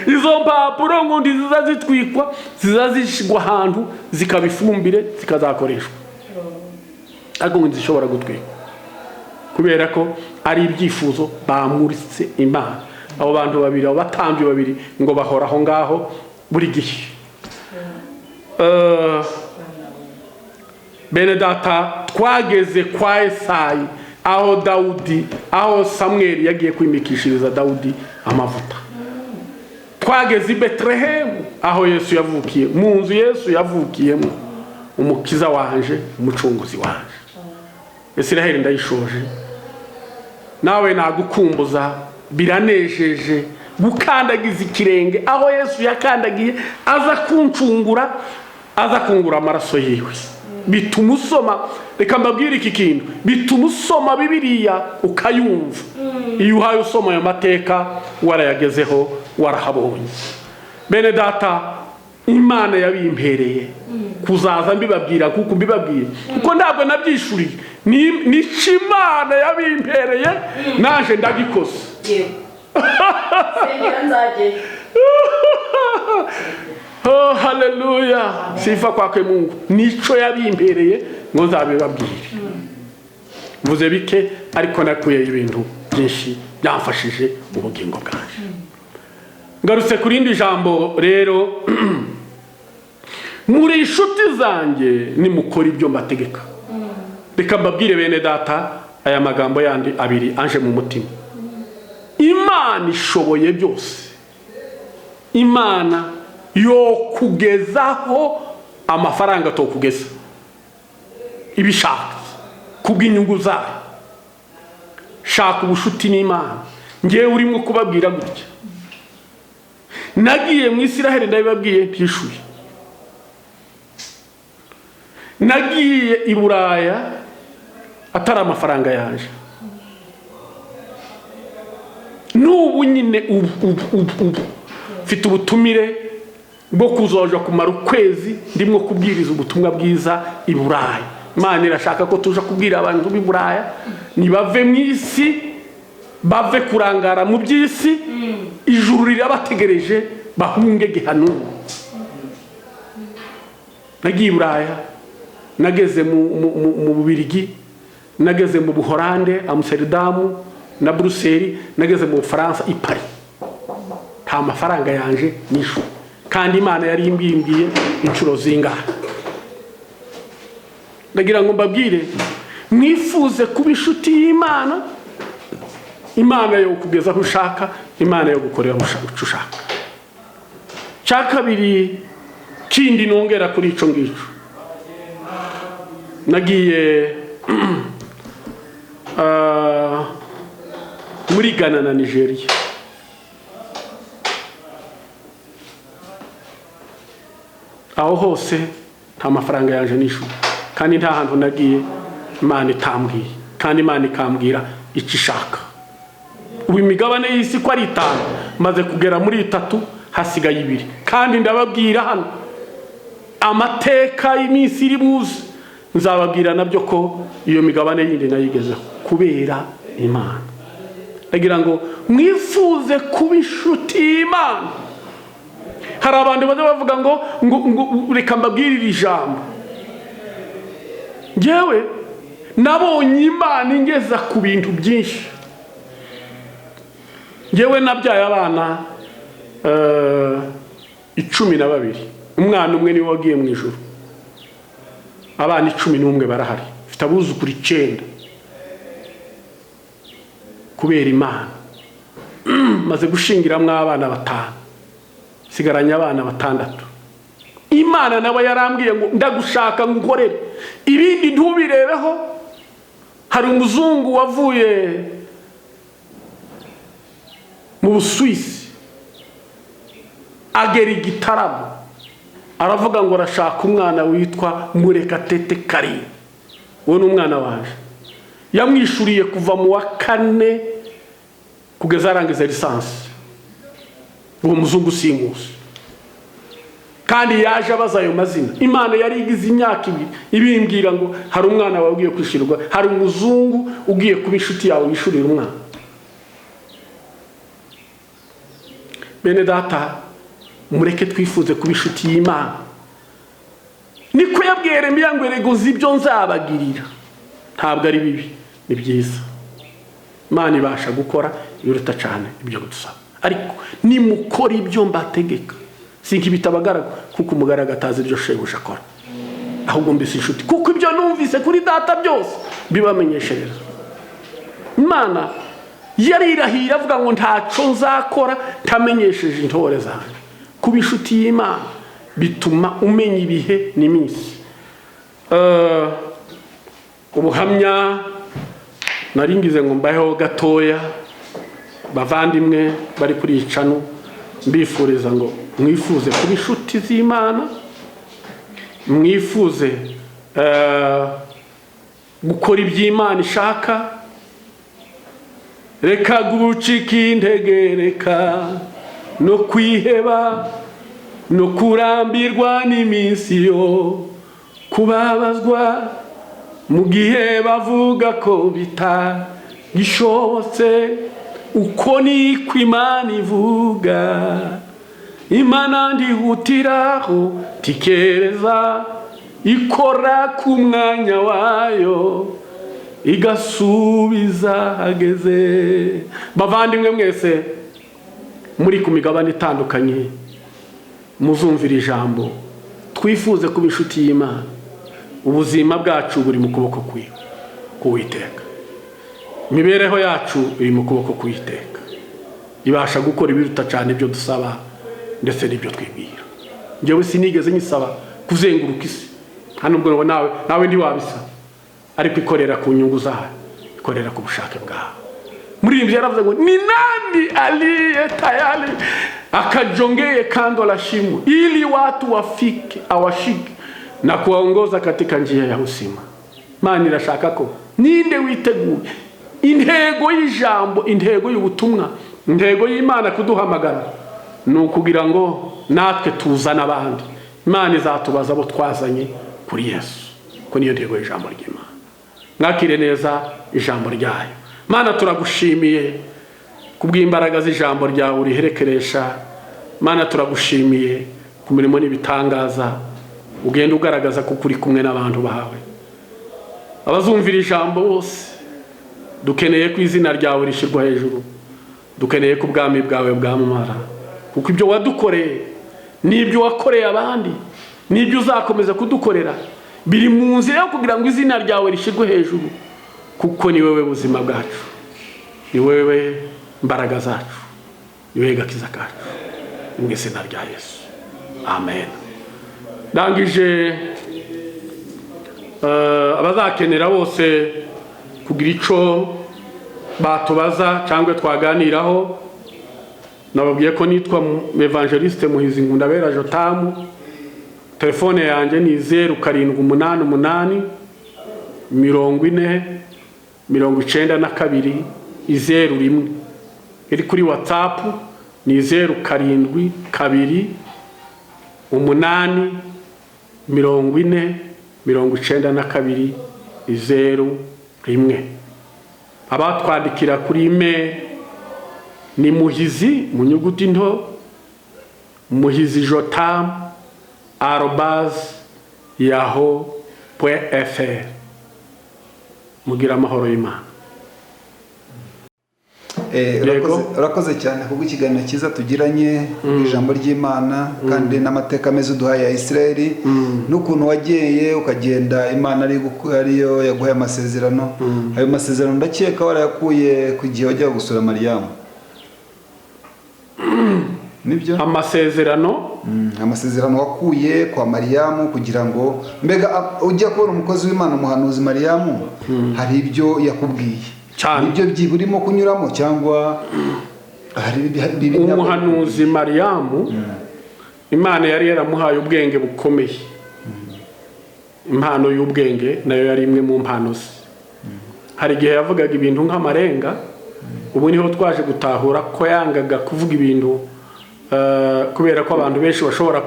izo mpapuro ngo ntiziza zitwikwa, ziza zishyirwa ahantu zikaba ifumbire zikazakoreshwa, ariko ngo ntizishobora gutwikwa kubera ko ari ibyifuzo bamuritse Imana. Abo bantu babiri, abo batambyi babiri, ngo bahora aho ngaho buri gihe. Bene data, twageze kwa Esayi, aho Dawudi, aho Samweli yagiye kwimikishiriza Dawudi amavuta. Twageze i Betelehemu aho Yesu yavukiye, mu nzu Yesu yavukiyemo, umukiza wanje, umucunguzi wanje. Israheli ndayishoje, nawe nagukumbuza. Biranejeje gukandagiza ikirenge aho Yesu yakandagiye aza kuncungura, aza kungura amaraso yiwe. Bituma usoma, reka mbabwire iki kintu, bituma usoma Bibiliya ukayumva iyo uhaye usoma ayo mateka warayagezeho, warahabonye. Bene data, Imana yabimpereye kuzaza mbibabwira, kuko mbibabwiye kuko ntabwo nabyishuriye, ni Imana yabimpereye, naje ndagikoze. Yego, sengera nzajyeyo. Oh, haleluya, sifa kwake Mungu. Nico yabimpereye ngo nzabibabwire. Mvuze bike ariko nakuye ibintu byinshi byamfashije ubugingo bwanje. Ngarutse ku rindi jambo rero: muri inshuti zanjye nimukora ibyo mbategeka. Reka mbabwire bene data aya magambo yandi abiri anje mu mutima. Imana ishoboye byose. Imana yo kugezaho amafaranga tokugeza. ibishaka kubw'inyungu zayo. Shaka ubushuti n'Imana. Ngewe urimo kubabwira gutya, nagiye mu Isiraheli ndabibabwiye ntishuye, nagiye i Buraya atari amafaranga yanje, n'ubu nyine ubu mfite ubutumire bwo kuzoja kumara ukwezi ndimwo kubwiriza ubutumwa bwiza i Buraya. Imana irashaka ko tuja kubwira abantu b'i Buraya nibave mu isi, bave kurangara mu by'isi, ijuru rirabategereje, bahunge gihanumu. Nagiye i Buraya, nageze mu Bubirigi, nageze mu Buholande, Amsterdam na Bruxelles, nageze mu Bufaransa i Paris. Nta mafaranga yanje nishu, kandi Imana yari imbimbwiye inshuro zingahe. Ndagira ngo mbabwire, mwifuze kuba inshuti y'Imana, Imana yo kugeza aho ushaka, Imana yo gukorera aho ushaka. Cya kabiri kindi nongera kuri ico ngico, nagiye muri Ghana na Nigeria. Aho hose nta mafaranga yanje nishu, kandi nta hantu nagiye Imana itambwiye, kandi Imana ikambwira icyo ishaka. Ubu imigabane y'isi ko ari 5, maze kugera muri 3, hasigaye 2. Kandi ndababwira hano amateka y'iminsi iri buze, nzababwira nabyo ko iyo migabane yindi nayigezeho kubera Imana. Ndagira ngo mwifuze kuba inshuti y'Imana. Hari abantu baza bavuga ngo reka mbabwirire ijambo. Njyewe nabonye Imana ingeza ku bintu byinshi. Njyewe nabyaye abana 12, umwana umwe niwe wagiye mu ijuru, abana 11 barahari, mfite abuzukuru 9 kubera Imana. Maze gushingiramwo abana 5, sigaranye abana 6. Imana nawe yarambwiye ngo ndagushaka ngukorere, ibindi ntubirebeho. Hari umuzungu wavuye mu Busuwisi agera igitaramo, aravuga ngo arashaka umwana witwa Murekatete Karine. Uwo ni umwana wanje, yamwishuriye kuva mu wa 4 kugeza arangiza lisansi. Uwo muzungu simuzi, kandi yaje abaza ayo mazina. Imana yari igize imyaka 2 ibimbwira ngo hari umwana wawe ugiye kwishyurwa, hari umuzungu ugiye kuba inshuti yawe wishurira umwana. Bene data, mureke twifuze kuba inshuti y'Imana. Niko yabwiye Yeremiya ngo erega uzi ibyo nzabagirira, ntabwo ari bibi, ni byiza. Imana ibasha gukora ibiruta cyane ibyo gudusaba, ariko nimukora ibyo mbategeka, sinkibita abagaragu kuko umugaragu atazi ibyo shebuja akora, ahubwo mbese inshuti, kuko ibyo numvise kuri data byose bibamenyeshereza. Imana yarirahira avuga ngo ntaco nzakora ntamenyesheje intore zanjye. Kuba inshuti y'Imana bituma umenya ibihe n'iminsi. Ubuhamya naringize ngo mbaheho gatoya, bavandimwe bari kuri icano, mbifuriza ngo mwifuze kuba inshuti z'Imana, mwifuze gukora iby'Imana ishaka. Reka gucika intege, reka no kwiheba no kurambirwa n'iminsi yo kubabazwa, mu gihe bavuga ko bitagishobotse. Uko niko Imana ivuga, Imana ndihutiraho tikereza, ikora ku mwanya wayo igasubiza hageze. Bavandimwe mwese muri ku migabane itandukanye, muzumvira ijambo, twifuze kuba inshuti y'Imana. Ubuzima bwacu buri mu kuboko k'Uwiteka, imibereho yacu iri mu kuboko k'Uwiteka, ibasha gukora ibiruta cyane ibyo dusaba ndetse n'ibyo twibwira. Njyewe sinigeze nyisaba kuzenguruka isi, hano ubwo nawe ntiwabisaba. Ariko ikorera ku nyungu zayo, ikorera ku bushake bwawe. Muririmbyi yaravuze ngo: "Ni nani aliye tayari akajongee kando la shimo ili watu wafike, awashike na kuwaongoza katika njia ya uzima?" Imana irashaka ko ninde witeguye. Intego y'ijambo, intego y'ubutumwa, intego y'Imana kuduhamagara ni ukugira ngo natwe tuzane abandi. Imana izatubaza abo twazanye kuri Yesu, ko niyo ntego y'ijambo ry'Imana. Mwakire neza ijambo ryayo. Mana, turagushimiye kubw'imbaraga z'ijambo ryawe uriherekeresha. Mana, turagushimiye ku mirimo n'ibitangaza ugenda ugaragaza ko uri kumwe n'abantu bawe, abazumvira ijambo bose. Dukeneye ko izina ryawe rishyirwa hejuru, dukeneye ko ubwami bwawe bwamamara, kuko ibyo wadukoreye n'ibyo wakoreye abandi n'ibyo uzakomeza kudukorera biri mu nzira yo kugira ngo izina ryawe rishyirwe hejuru, kuko ni wowe buzima bwacu, ni wowe mbaraga zacu, ni wowe gakiza kacu. Mu izina rya Yesu, amen. Ndangije. Abazakenera bose kugira icyo batubaza cyangwa twaganiraho, nababwiye ko nitwa Evangeliste Muhizi Nkundabera Jotamu. Telefone yanjye ni 0788 40 92 01. Iri kuri WhatsApp ni 072 8 40 92 01. Abatwandikira kuri email ni muhizi mu nyuguti nto, muhizijotam@yahoo.fr. Mugira amahoro y'Imana. Urakoze cyane kubwo ikiganiro cyiza tugiranye, ijambo ry'Imana kandi n'amateka meza uduhaye ya Israel, n'ukuntu wagiye ukagenda Imana ariyo yaguhaye amasezerano. Ayo masezerano ndakeka warayakuye ku gihe wajyaga gusura Mariyamu, nibyo? Amasezerano? Amasezerano wakuye kwa Mariyamu, kugira ngo mbega ujya kubona umukozi w'Imana, umuhanuzi Mariyamu, hari ibyo yakubwiye. Cyane. Nibyo urimo kunyuramo cyangwa hari Umuhanuzi Mariyamu, Imana yari yaramuhaye ubwenge bukomeye. Impano y'ubwenge nayo yari imwe mu mpano ze. Hari igihe yavugaga ibintu nk'amarenga. Ubu niho twaje gutahura ko yangaga kuvuga ibintu kubera ko abantu benshi bashobora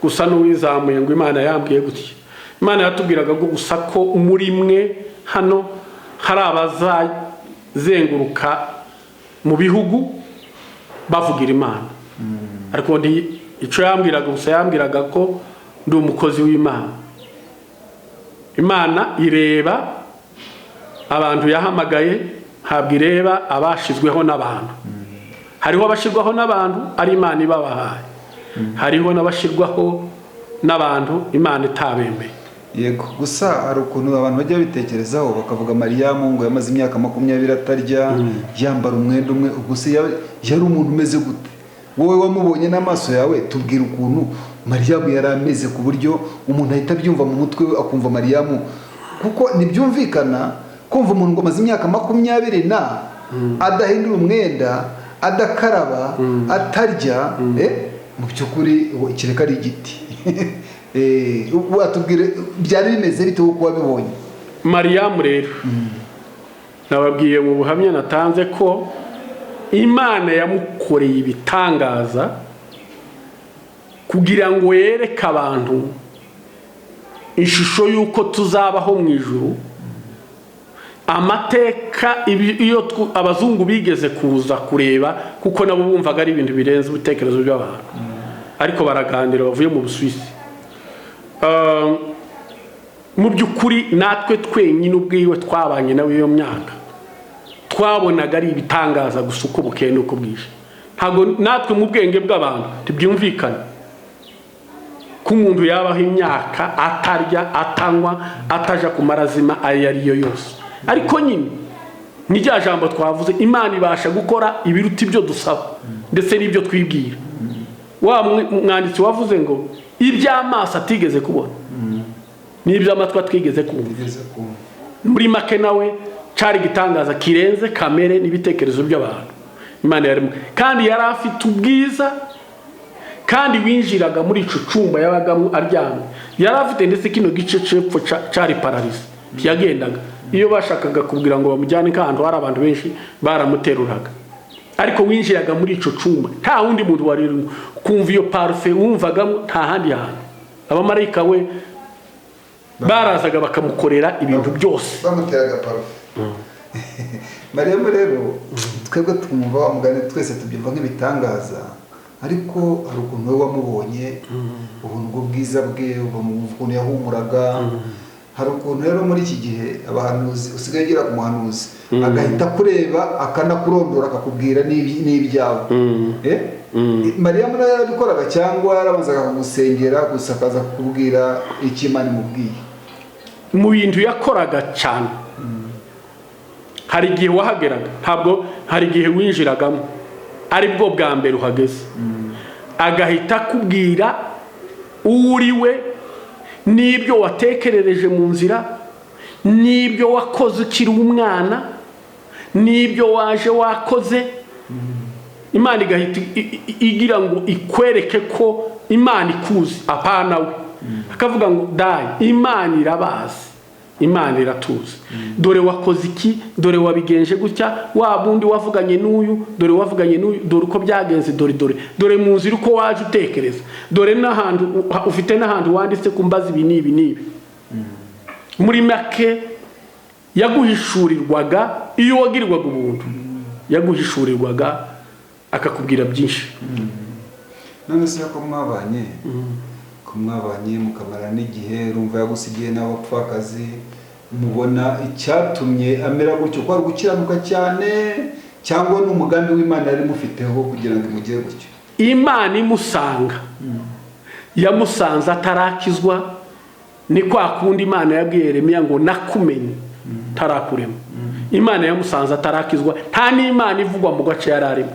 gusa n'uwizamuye ngo Imana yambwiye gutya. Imana yatubwiraga ko gusa ko muri mwe hano hari abazazenguruka mu bihugu bavugira Imana. Ariko icyo yambwiraga gusa, yambwiraga ko ndi umukozi w'Imana. Imana ireba abantu yahamagaye, ntabwo ireba abashizweho n'abantu. Hariho abashyirwaho n'abantu ari Imana ibabahaye, hariho n'abashyirwaho n'abantu Imana itabemeye. Yego, gusa hari ukuntu abantu bajya babitekerezaho bakavuga Mariyamu ngo yamaze imyaka 20 atarya, yambara umwenda umwe. Ubwo se yari umuntu umeze gute? Wowe wamubonye n'amaso yawe, tubwira ukuntu Mariyamu yari ameze, ku buryo umuntu ahita abyumva mu mutwe we, akumva Mariyamu, kuko ntibyumvikana kumva umuntu ngo amaze imyaka 20 na adahindura umwenda, adakaraba, atarya. Mu by'ukuri ubu ikireka ari igiti. Watubwire byari bimeze bite uko wabibonye? Mariyamu rero, nababwiye mu buhamya natanze ko Imana yamukoreye ibitangaza kugira ngo yereke abantu ishusho y'uko tuzabaho mu ijuru. Amateka iyo abazungu bigeze kuza kureba, kuko nabo bumvaga ari ibintu birenze ibitekerezo by'abantu, ariko baraganira bavuye mu Busuwisi. Mu by'ukuri natwe twenyine ubwiwe twabanye nawe iyo myaka, twabonaga ari ibitangaza gusa uko bukeye n'uko bwije. Ntabwo natwe mu bwenge bw'abantu ntibyumvikana ko umuntu yabaho imyaka atarya, atanywa, ataja ku marazima ayo ari yo yose. Ariko nyine ni rya jambo twavuze, Imana ibasha gukora ibiruta ibyo dusaba ndetse n'ibyo twibwira. Wa mwanditsi wavuze ngo iby'amaso atigeze kubona n'iby'amatwi atigeze kumva. Atigeze kumva. Muri make nawe cyari igitangaza kirenze kamere n'ibitekerezo by'abantu. Imana yarimo, kandi yari afite ubwiza, kandi winjiraga muri ico cumba yabagamo aryamye, yari afite ndetse kino gice cepfo cari paralysé, ntiyagendaga. Iyo bashakaga kubwira ngo bamujyane nk'ahantu hari abantu benshi, baramuteruraga. Ariko winjiraga muri ico cumba nta wundi muntu wari urimo, kumva iyo parfum wumvagamo nta handi hantu. Abamarayika we barazaga bakamukorera ibintu byose. Bamuteraga parfum. Mariyamu rero, twebwe twumva wa mugani, twese tubyumva nk'ibitangaza, ariko hari ukuntu wowe wamubonye, ubuntu bw'ubwiza bwe, ubumva ukuntu yahumuraga. Hari ukuntu rero muri iki gihe abahanuzi, usigaye ugera ku muhanuzi agahita akureba, akanakurondora, akakubwira n'ibyawe. Eh? Mariyamu nawe yarabikoraga, cyangwa yarabanzaga kugusengera gusa akaza kukubwira icyo Imana imubwiye? Mu bintu yakoraga cyane, hari igihe wahageraga, ntabwo, hari igihe winjiragamo ari bwo bwa mbere uhageze, agahita akubwira uwo uri we, n'ibyo watekerereje mu nzira, n'ibyo wakoze ukiri umwana, n'ibyo waje wakoze. Imana igahita igira ngo ikwereke ko Imana ikuzi, apana we. Akavuga ngo: "Dayi, Imana irabazi, Imana iratuzi. Dore wakoze iki, dore wabigenje gutya, wa bundi wavuganye n'uyu, dore wavuganye n'uyu, dore uko byagenze, dore dore dore mu nzira uko waje utekereza, dore n'ahantu ufite, n'ahantu wanditse kumbaza ibi n'ibi n'ibi." Muri make, yaguhishurirwaga iyo wagirirwaga ubuntu, yaguhishurirwaga akakubwira byinshi. None se ko mwabanye mukamara n'igihe, urumva yagusigiye n'abapfakazi, mubona icyatumye amera gutyo ko ari gukiranuka cyane, cyangwa ni umugambi w'Imana yari mufiteho kugira ngo imugire gutyo? Imana imusanga, yamusanze atarakizwa. Ni kwa kundi Imana yabwiye Yeremiya ngo: "Nakumenye ntarakurema." Imana yamusanze atarakizwa, nta n'Imana ivugwa mu gace yari arimo.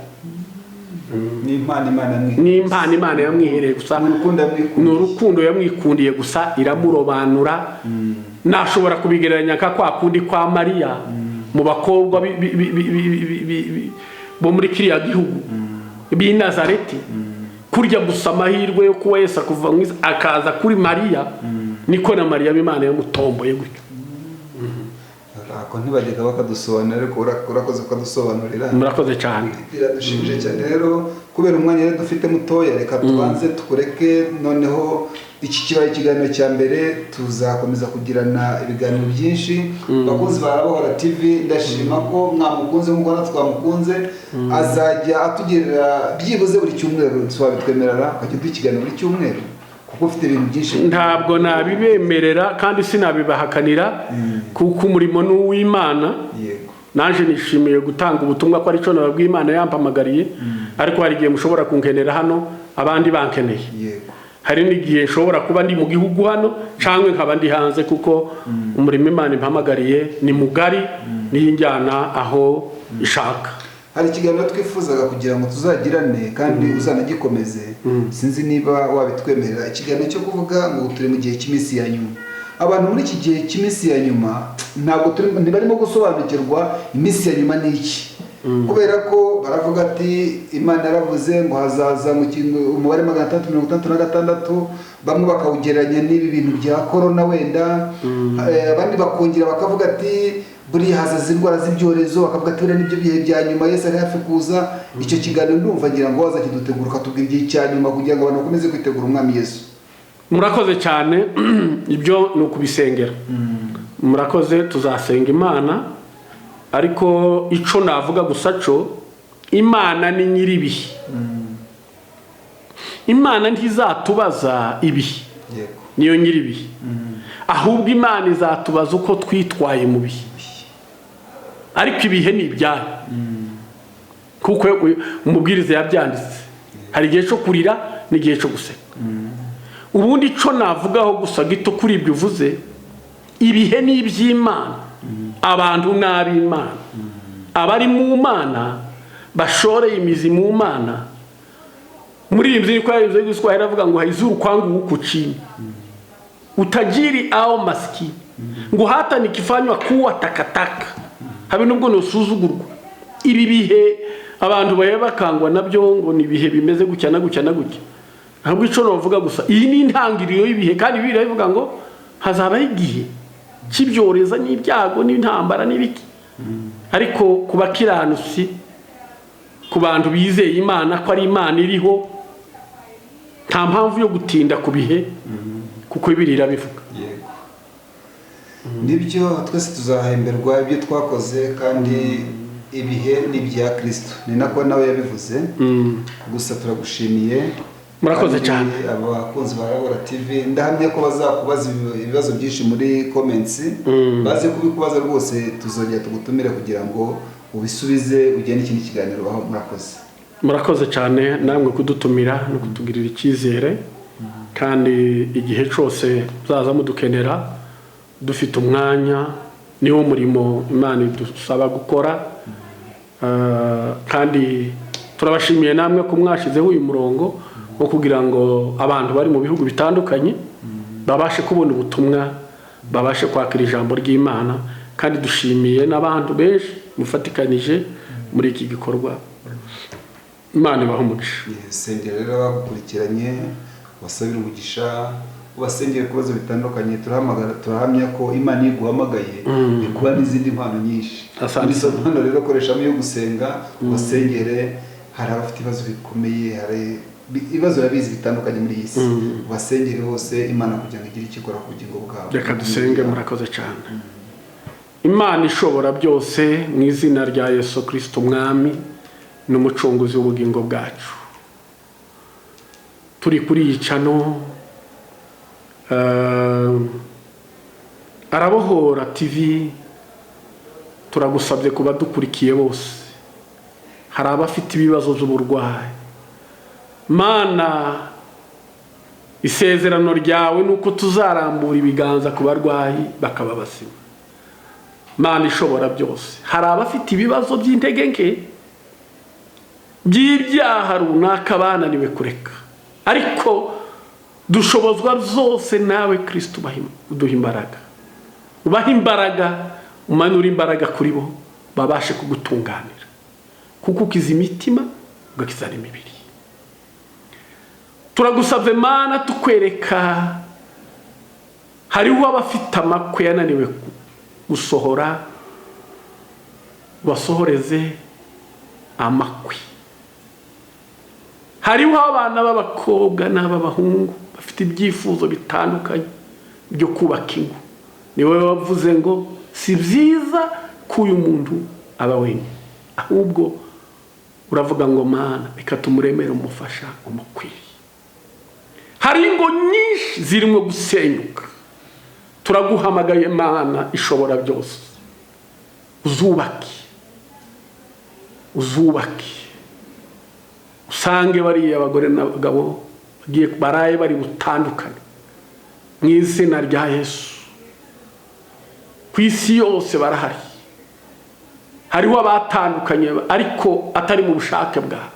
Ni impano Imana Ni impano Imana yamwihereye gusa. Ni urukundo Ni yamwikundiye. urukundo yamwikundiye gusa, iramurobanura. Nashobora kubigereranya nka kwa kundi kwa Mariya mu bakobwa bo muri kiriya gihugu b'i Nazareti, kurya gusa amahirwe yo kuba Yesu kuva mu isi akaza kuri Mariya, niko na Mariya Imana yamutomboye gutyo. Ako ntibajyaga bakadusobanurira, ariko urakoze kukadusobanurira. Murakoze cyane. Biradushimije cyane. Rero kubera umwanya rero dufite mutoya, reka tubanze tukureke. Noneho iki kibaye ikiganiro cya mbere, tuzakomeza kugirana ibiganiro byinshi. Bakunzi ba Rabohora TV, ndashima ko mwamukunze nk'uko natwe twamukunze. Azajya atugerera byibuze buri cyumweru, twabitwemerera ukajya uduha ikiganiro buri cyumweru, kuko ufite ibintu byinshi. Ntabwo nabibemerera kandi sinabibahakanira, kuko umurimo ni uw'Imana. Naje nishimiye gutanga ubutumwa, ko aricyo nababwiye Imana yampamagariye, ariko hari igihe mushobora kunkenera hano, abandi bankeneye. Hari n'igihe nshobora kuba ndi mu gihugu hano cyangwa nkaba ndi hanze, kuko umurimo Imana impamagariye ni mugari, niyo injyana aho ishaka. Hari ikiganiro twifuzaga kugira ngo tuzagirane kandi uzanagikomeze, sinzi niba wabitwemerera, ikiganiro cyo kuvuga ngo turi mu gihe cy'iminsi ya nyuma. Abantu muri iki gihe cy'iminsi ya nyuma ntabwo turi, ntibarimo gusobanukirwa iminsi ya nyuma ni iki, kubera ko baravuga ati Imana yaravuze ngo hazaza mu kintu umubare 666, bamwe bakawugereranya n'ibi bintu bya korona wenda. Abandi bakongera bakavuga ati buriya hazaza indwara z'ibyorezo, bakavuga ati buriya nibyo bihe bya nyuma, Yesu ari hafi kuza. Icyo kiganiro ndumva ngira ngo wazakidutegura, ukatubwira igihe cya nyuma kugira ngo abantu bakomeze kwitegura umwami Yesu. Murakoze cyane. Ibyo ni ukubisengera. Murakoze, tuzasenga Imana. Ariko ico navuga gusa cyo, Imana ni nyir'ibihe. Imana ntizatubaza ibihe. Niyo nyir'ibihe. Ahubwo Imana izatubaza uko twitwaye mu bihe, ariko ibihe ni ibyayo, kuko umubwiriza yabyanditse: hari igihe cyo kurira n'igihe cyo guseka. Ubundi icyo navugaho gusa gito kuri ibyo uvuze, ibihe ni iby'Imana, abantu ni ab'Imana. Abari mu Mana, bashoreye imizi mu Mana, muri iyi nzu niko yabivuze. Igiswahili avuga ngo "haizuru kwangu huku chini", Utajiri au maskini, ngo hata nikifanywa kuwa takataka, habe nubwo nusuzugurwa. Ibi bihe abantu bahe bakangwa nabyo ngo ni ibihe bimeze gutya na gutya na gutya, ahubwo ico novuga gusa iyi ni intangiriro y'ibihe, kandi Bibiliya ivuga ngo hazabaho igihe cy'ibyorezo n'ibyago n'intambara n'ibiki. Ariko ku bakiranutsi, ku bantu bizeye Imana ko ari Imana iriho, nta mpamvu yo gutinda ku bihe, kuko Bibiliya irabivuga. Yego, nibyo, twese tuzahemberwa ibyo twakoze, kandi ibihe ni ibya Kristo, ni nako nawe yabivuze. Gusa turagushimiye. Murakoze Kandi cyane. abakunzi ba Rabora TV ndahamya ko bazakubaza ibibazo byinshi muri comments, baze kubikubaza rwose, tuzongera tugutumire kugira ngo ubisubize, ugende ikindi kiganiro baho. Murakoze. Murakoze cyane namwe kudutumira no kutugirira icyizere, kandi igihe cyose muzaza mudukenera dufite umwanya, niwo murimo Imana idusaba gukora. Kandi turabashimiye namwe ko mwashyizeho uyu murongo wo kugira ngo abantu bari mu bihugu bitandukanye babashe kubona ubutumwa, babashe kwakira ijambo ry'Imana, kandi dushimiye n'abantu benshi mufatikanije muri iki gikorwa. Imana ibahe umugisha. Sengera rero abagukurikiranye, ubasabire umugisha, ubasengere ku bibazo bitandukanye. Turahamagara, turahamya ko Imana iyo iguhamagaye ikuba n'izindi mpano nyinshi. Asante. Muri izo mpano rero koreshamo iyo gusenga, ubasengere. Hari abafite ibibazo bikomeye, hari ibibazo urabizi bitandukanye muri iyi si, ubasengere bose Imana kugira ngo igire icyo ikora ku bugingo bwabo. Reka dusenge. Murakoze cyane. Imana ishobora byose, mu izina rya Yesu Kirisito Umwami n'Umucunguzi w'ubugingo bwacu, turi kuri iyi channel Arabohora TV, turagusabye kuba dukurikiye bose. Hari abafite ibibazo by'uburwayi, Mana, isezerano ryawe ni uko tuzarambura ibiganza ku barwayi bakaba bazima. Mana ishobora byose, hari abafite ibibazo by'intege nke by'ibyaha runaka bananiwe kureka, ariko dushobozwa zose nawe Kristo, uduha imbaraga, ubaha imbaraga, umanura imbaraga kuri bo babashe kugutunganira, kuko ukiza imitima ugakiza n'imibiri. Turagusabye Mana, tukwereka hariho abafite amakwe yananiwe gusohora, basohoreze amakwe. Hariho abana b'abakobwa n'ab'abahungu bafite ibyifuzo bitandukanye byo kubaka ingo, ni wowe wavuze ngo si byiza ko uyu muntu aba wenyine, ahubwo uravuga ngo Mana reka tumuremere umufasha umukwiriye. Hari ingo nyinshi zirimo gusenyuka, turaguhamagaye Mana ishobora byose, uzubake, uzubake, usange bariya abagore n'abagabo bagiye baraye bari butandukane mu izina rya Yesu. Ku isi yose barahari, hariho abatandukanye ariko atari mu bushake bwawe.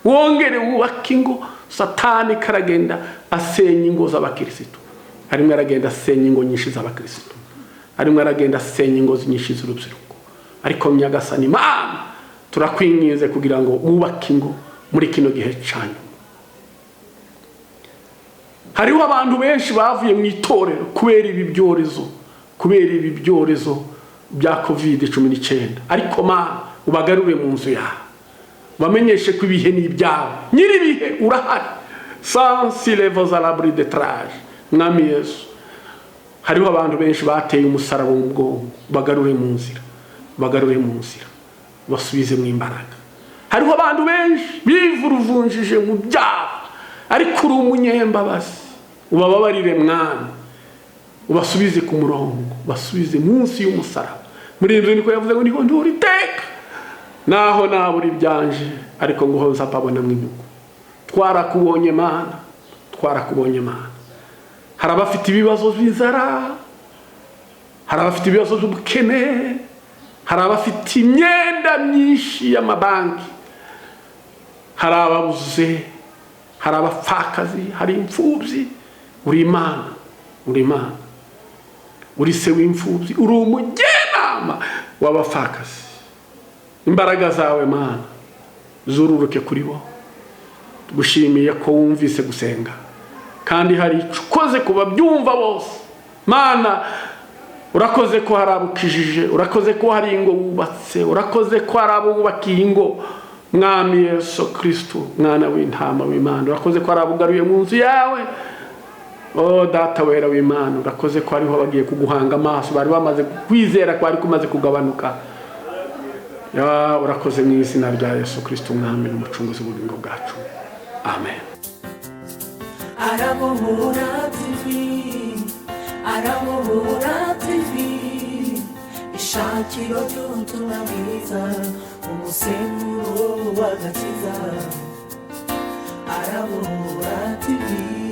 Wongere wubake ingo. Satani karagenda asenya ingo z'abakirisitu, arimo aragenda asenya ingo nyinshi z'abakirisitu, arimo aragenda asenya ingo nyinshi z'urubyiruko. Ariko Nyagasani Mana, turakwinginze kugira ngo wubake ingo muri kino gihe cyanyu. Hariho abantu benshi bavuye mu itorero kubera ibi byorezo, kubera ibi byorezo bya COVID-19, ariko Mana ubagarure mu nzu yawe, bamenyeshe ko ibihe ni ibyawe, nyir'ibihe urahari. Sans levos à l'abri de traje. Mwami Yesu, hariho abantu benshi bateye umusaraba mu bwonko, bagarure mu nzira, bagarure mu nzira, basubize mu imbaraga. Hariho abantu benshi bivuruvunjije mu byaha, ariko uri umunyembabazi, ubababarire Mwami, ubasubize ku murongo, ubasubize munsi y'umusaraba. Muri ibyo niko yavuze ngo niho ndura iteka, naho nabura ibyanje, ariko ngo hoza mpabona mu inyungu. Twarakubonye Mana, twarakubonye Mana. Hari abafite ibibazo by'inzara, hari abafite ibibazo by'ubukene, hari abafite imyenda myinshi y'amabanki, hari ababuze, hari abapfakazi, hari imfubyi. Uri Imana, Uri Imana, uri se w'imfubyi, uri umujyanama w'abapfakazi. Imbaraga zawe Mana zururuke kuri bo. Tugushimiye ko wumvise gusenga, kandi hari icyo ukoze ku babyumva bose. Mana, urakoze ko hari abo ukijije, urakoze ko hari ingo wubatse, urakoze ko hari abo wubakiye ingo. Mwami Yesu Kristo, mwana w'intama w'Imana, urakoze ko hari abo ugaruye mu nzu yawe. O Data wera w'Imana, urakoze ko hariho abagiye kuguhanga amaso, bari bamaze kwizera kwari kumaze kugabanuka. Ya, urakoze mu izina rya Yesu Kristo, umwami n'umucunguzi w'ubugingo bwacu. Amen. Arabohora TV, Arabohora TV, ishakiro ry'ubutumwa bwiza, umusemburo w'agakiza. Arabohora TV.